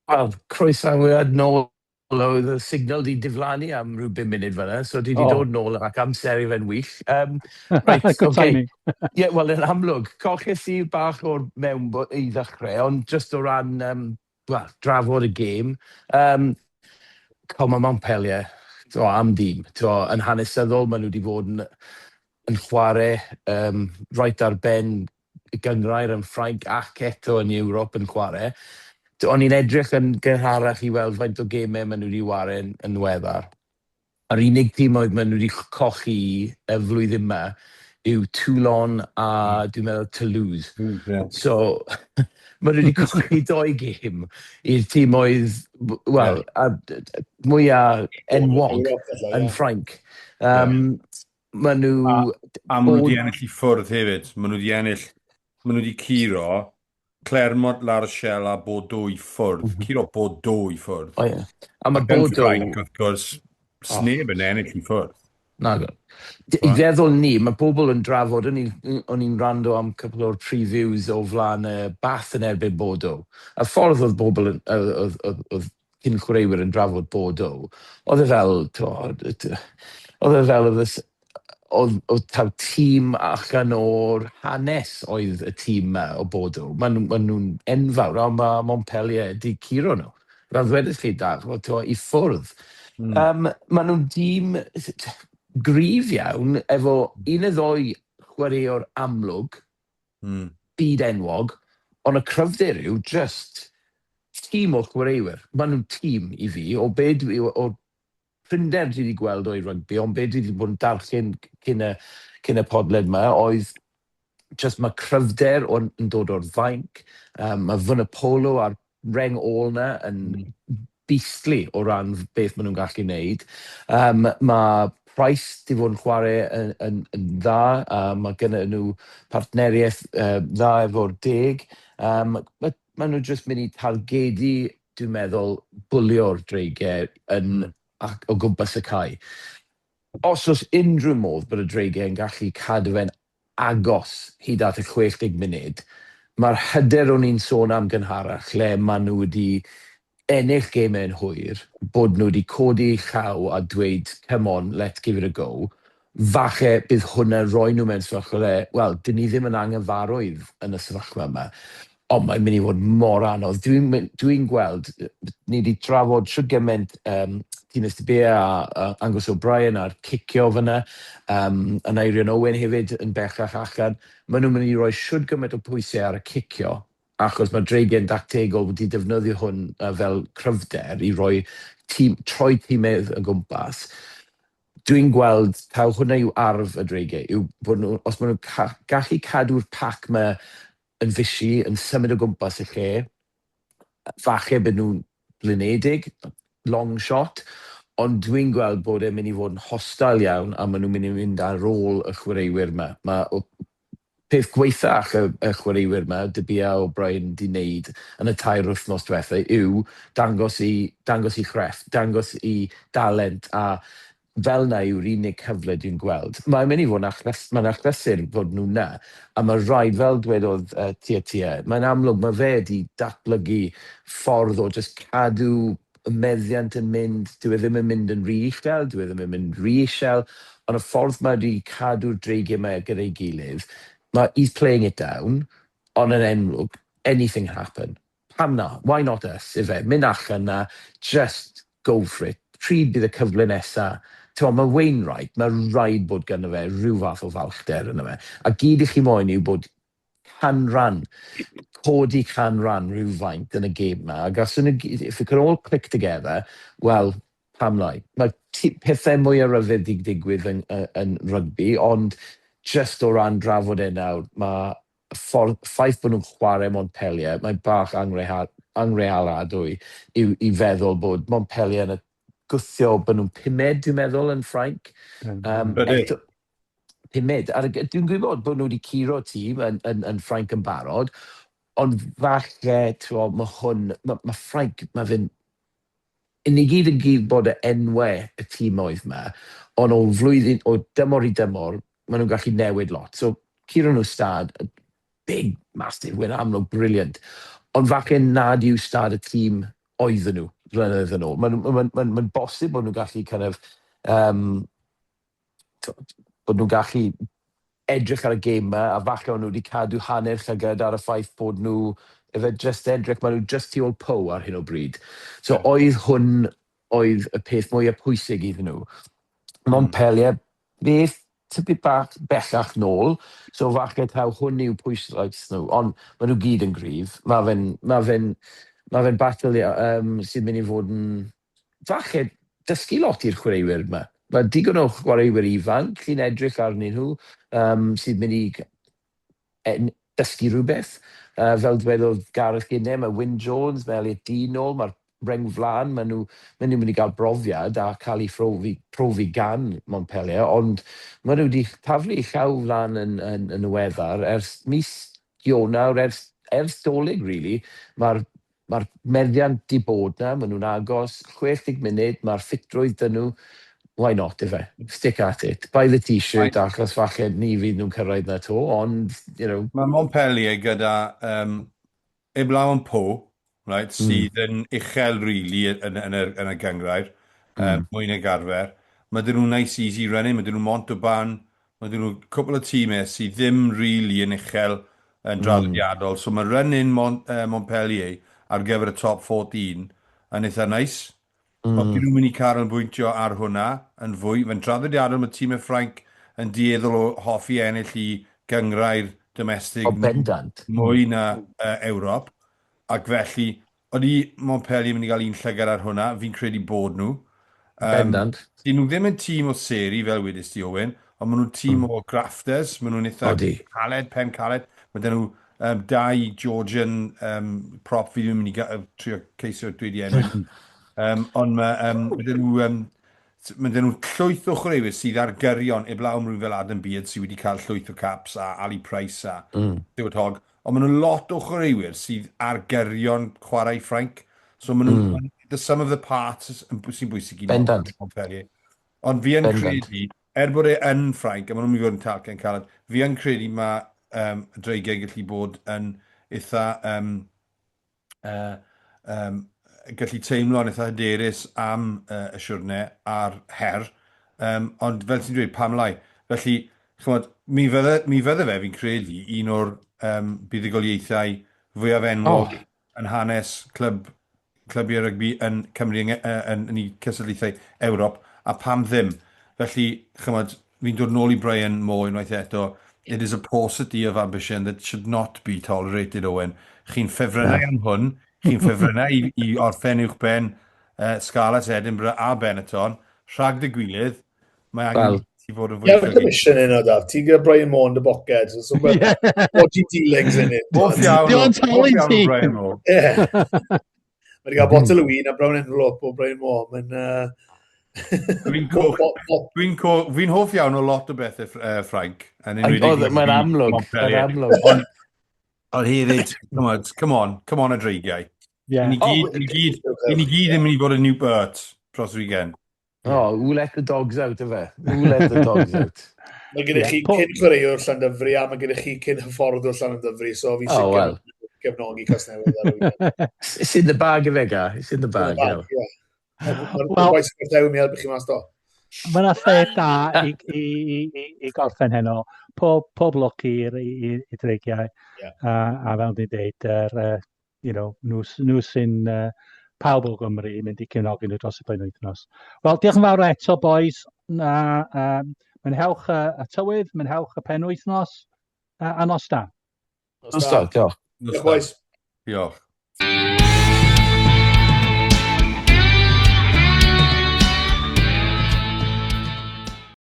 B: Wel, croesawiad nôl. Wel, oedd y signal 'di diflannu am ryw bum munud fan'na, so dwi 'di dod nôl ac amseru fe'n wych. Reit,
A: Good
B: okay.
A: timing.
B: Ie, wel, yn amlwg, colles i bach o'r mewn i ddechrau, ond just o ran, wel, drafod y gêm. Mae Montpellier, to, am dîm. To, yn hanesyddol, maen nhw wedi bod yn chwarae right ar ben y gynghrair yn Ffrainc ac eto yn Ewrop yn chwarae. O'n i'n edrych yn gynharach i weld faint o gemau maen nhw wedi ware yn ddiweddar. Yr unig tîm oedd maen nhw wedi cochi y flwyddyn yma yw Toulon a dwi'n meddwl Toulouse. So, maen nhw wedi cochi doi gêm i'r tîm oedd, wel, mwyaf enwog yn Ffrainc. Maen nhw
D: A maen nhw wedi ennill i ffwrdd hefyd. Maen nhw wedi ennill, maen nhw wedi curo Clermont, La Rochelle a Bordeaux i ffwrdd. Curo Bordeaux i ffwrdd.
B: O ie. A mae Bordeaux
D: Ffrainc, wrth gwrs, sneb yn ennill i ffwrdd.
B: Na. I feddwl ni, mae pobl yn drafod, o'n i'n rando am cwpl o'r previews o flaen y Bath yn erbyn Bordeaux. Y ffordd oedd bobl yn, oedd cyn chwaraewyr yn drafod Bordeaux, oedd e fel, oedd e fel oedd taw tîm allan o'r hanes oedd y tîm 'ma o Bordeaux. Maen nhw'n enfawr, a mae Montpellier 'di curo nhw. Fel ddwedodd chi, Daf, i ffwrdd. Maen nhw'n dîm gryf iawn, efo un neu ddoi chwaraewr amlwg, byd enwog, ond y cryfder yw just tîm o chwaraewyr. Maen nhw'n tîm i fi, o be dwi, o prinder dwi wedi gweld o'i rygbi, ond be dwi wedi bod yn darllen cyn y podled yma, oedd just mae cryfder yn dod o'r fainc, mae Vunipola a'r reng ôl na yn beastly o ran beth maen nhw'n gallu wneud. Mae Price di fod yn chwarae yn dda, mae gyda nhw partneriaeth dda efo'r 10. Maen nhw jyst mynd i targedu, dwi'n meddwl, bwlio'r Dreigiau yn, ac o gwmpas y cae. Os oes unrhyw modd bod y Dreigiau yn gallu cadw fe'n agos hyd at y 60 munud, mae'r hyder o'n i'n sôn am gynharach lle maen nhw wedi ennill gemau yn hwyr, bod nhw wedi codi llaw a dweud, "Come on, let's give it a go", falle bydd hwnna roi nhw mewn sefyllfa le, wel, dyn ni ddim yn anghyfarwydd yn y sefyllfa yma, ond mae'n mynd i fod mor anodd. Dwi'n dwi gweld, ni wedi trafod shwd gymaint Tinus de Beer a Angus O'Brien a'r cicio fyna, Aneurin Owen hefyd yn bellach allan. Maen nhw'n mynd i roi shwd gymaint o pwysau ar y cicio, achos mae Dreigiau'n dactegol wedi defnyddio hwn fel cryfder i roi tîm, troi tîmydd yn gwmpas. Dwi'n gweld taw hwnna yw arf y Dreigiau, yw bod nhw, os maen nhw'n gallu cadw'r pac yma yn fishy, yn symud o gwmpas y lle, falle bod nhw'n blinedig, long shot, ond dwi'n gweld bod e'n mynd i fod yn hostile iawn a maen nhw'n mynd i fynd ar ôl y chwaraewyr yma. Mae peth gweitha y chwaraewyr yma, De Beer, O'Brien, di wneud yn y 3 wythnos diwetha yw dangos i chrefft, dangos i dalent, a fel na yw'r unig cyfle dwi'n gweld. Mae'n mynd i fod yn mae'n achlysur fod nhw na, a mae rhaid, fel dwedodd Tia, mae'n amlwg mae fe wedi datblygu ffordd o just cadw y meddiant yn mynd, dyw e ddim yn mynd yn rhy uchel, dyw e ddim yn mynd rhy isel, ond y ffordd mae wedi cadw'r Dreigiau yma gyda'i gilydd, mae, he's playing it down, ond yn enwog, anything can happen. Pam na? Why not us? Ife? Mynd allan na, just go for it. Pryd bydd y cyfle nesa? Ti'n, mae Wainwright, mae rhaid bod gynno fe rhyw fath o falchder yno fe. A gyd i chi moyn yw bod canran, codi canran rhywfaint yn y gêm yma. Ac os nhw, if it can all click together, well, pam lai? Mae pethau mwy o ryfedd di digwydd yn rygbi, ond just o ran drafod e nawr, mae ffordd, ffaith bod nhw'n chwarae Montpellier, mae'n bach angrealadwy i feddwl bod Montpellier yn y gwthio bod nhw'n pumed, dwi'n meddwl, yn Ffrainc. Eto, pumed. Dwi'n gwybod bod nhw wedi curo tîm yn Ffrainc yn barod, ond falle, t'mo, mae hwn, mae Ffrainc, mae fe'n ni gyd yn gyd bod y enwau y tîmoedd yma, ond o flwyddyn, o dymor i dymor, maen nhw'n gallu newid lot. So, curo nhw Stade, big, massive win, amlwg, brilliant. Ond falle nad yw Stade y tîm oedden nhw. flynedd yn ôl. Mae'n ma, ma, ma bosib bod nhw'n gallu kind of, bod nhw'n gallu edrych ar y gêm 'ma, a falle o'n nhw wedi cadw hanner llygad ar y ffaith bod nhw, efe just edrych, maen nhw just tu ôl Pau ar hyn o bryd. So oedd hwn oedd y peth mwyaf pwysig iddyn nhw. Montpellier, beth tipyn bach bellach nôl, so falle taw hwn yw pwyslais nhw, ond maen nhw gyd yn gryf. Mae fe'n ma fe ma fe battle sy'n mynd i fod yn falle dysgu lot i'r chwaraewyr yma. Mae digon o chwaraewyr ifanc chi'n edrych arnyn nhw sydd mynd i dysgu rhywbeth. Fel dwedodd Gareth gynne, mae Wyn Jones, mae Elliot Dee nôl, mae'r reng flaen, maen nhw, maen nhw'n mynd i gael brofiad a cael eu profi gan Montpellier, ond maen nhw wedi taflu llaw flaen yn ddiweddar ers mis Ionawr, ers Dolig, really. Mae'r ma meddiant di bod na, maen nhw'n agos, 60 munud, mae'r ffitrwydd dyn nhw, why not, ife? Stick at it. Buy the t-shirt, achos falle ni fydd nhw'n cyrraedd na to, ond.
D: Mae Montpellier gyda eblaw am Pau, right, sydd yn uchel really yn y gynghrair, mwy nag arfer. Mae dyn nhw nice easy running, mae dyn nhw Montauban, mae dyn nhw cwpl o tîmau sydd ddim really yn uchel yn draddodiadol. So mae running Montpellier ar gyfer y top 14 yn eitha nice. Os dyn nhw'n mynd i canolbwyntio ar hwnna yn fwy, fe'n traddodiadol mae tîmau Ffrainc yn dueddol o hoffi ennill i gynghrair domestig
B: O, bendant.
D: mwy na Ewrop. Ac felly, odi Montpellier yn mynd i gael un llygad ar hwnna, fi'n credu bod nhw.
B: Bendant.
D: Dyn nhw ddim yn tîm o seri, fel wedys ti, Owen, ond maen nhw'n tîm o grafters, maen nhw'n eitha caled, pen caled. Mae dyn nhw dau Georgian prop, fi ddim yn mynd i trio ceisio dweud i enw. Ond mae dyn nhw, mae dyn nhw llwyth o chwaraewyr sydd ar gyrion, eblaw am rhywun fel Adam Beard sydd wedi cael llwyth o caps a Ali Price a Stuart Hogg. Ond maen nhw lot o chwaraewyr sydd ar gyrion chwarae Ffrainc. So maen nhw, the sum of the parts sy'n bwysig i Montpellier. Ond fi yn credu, er bod e yn Ffrainc, a maen nhw'n mynd i fod yn talcen caled, fi yn credu mae Dreigiau gallu bod yn eitha gallu teimlo'n eitha hyderus am y siwrne a'r her, ond fel ti'n dweud, pam lai? Felly, chymod, mi fydde fe, fi'n credu, un o'r buddugoliaethau fwyaf enwog yn hanes clybiau rygbi yn Cymru yn eu cystadlaethau Ewrop, a pam ddim? Felly, chymod, fi'n dod nôl i Brian Moore unwaith eto. It is a paucity of ambition that should not be tolerated, Owen. Chi'n ffefrynnau am hwn, chi'n ffefrynnau i orffen uwch ben Scarlets, Edinburgh a Benetton, rhag dy gwilydd, mae angen ti fod yn fwy
C: Ie, commission un o daf. Ti'n gyda Brian Moore yn dy boced. So, dodgy dealings in it.
D: Hoff iawn
A: o,
D: hoff iawn o Brian Moore.
C: Ie. Mae wedi cael botel o win a brown envelope o Brian Moore. Mae'n...
D: Dwi'n hoff iawn o lot o bethau Ffrainc.
B: Mae'n amlwg. Mae'n amlwg.
D: Ond hefyd, come on, come on, come on y Dreigiau. Ni gyd yn mynd i fod yn Newport dros y weekend.
B: Oh, who let the dogs out, ife? Who let the dogs out?
C: Mae gennych chi cyn chwaraewr Llandyfri a mae gennych chi cyn hyfforddwr Llandyfri, so fi sy'n
B: oh, well.
C: Gefnogi Casnewydd ar y weekend.
B: It's in the bag, ife, ga? It's in the bag,
C: you know. Yeah. Mae'r bois yn gordew mi helpu chi mas do.
A: Mae yna lle da i gorffen heno. Pob lwc i'r Dreigiau. A fel ni'n dweud, nhw sy'n pawb o Gymru i mynd i cefnogi nhw dros y penwythnos. Wel, diolch yn fawr eto, boys. Na, mwynhewch y tywydd, mwynhewch y penwythnos, a nos da.
B: Nos da, diolch.
C: Diolch, boys.
D: Diolch.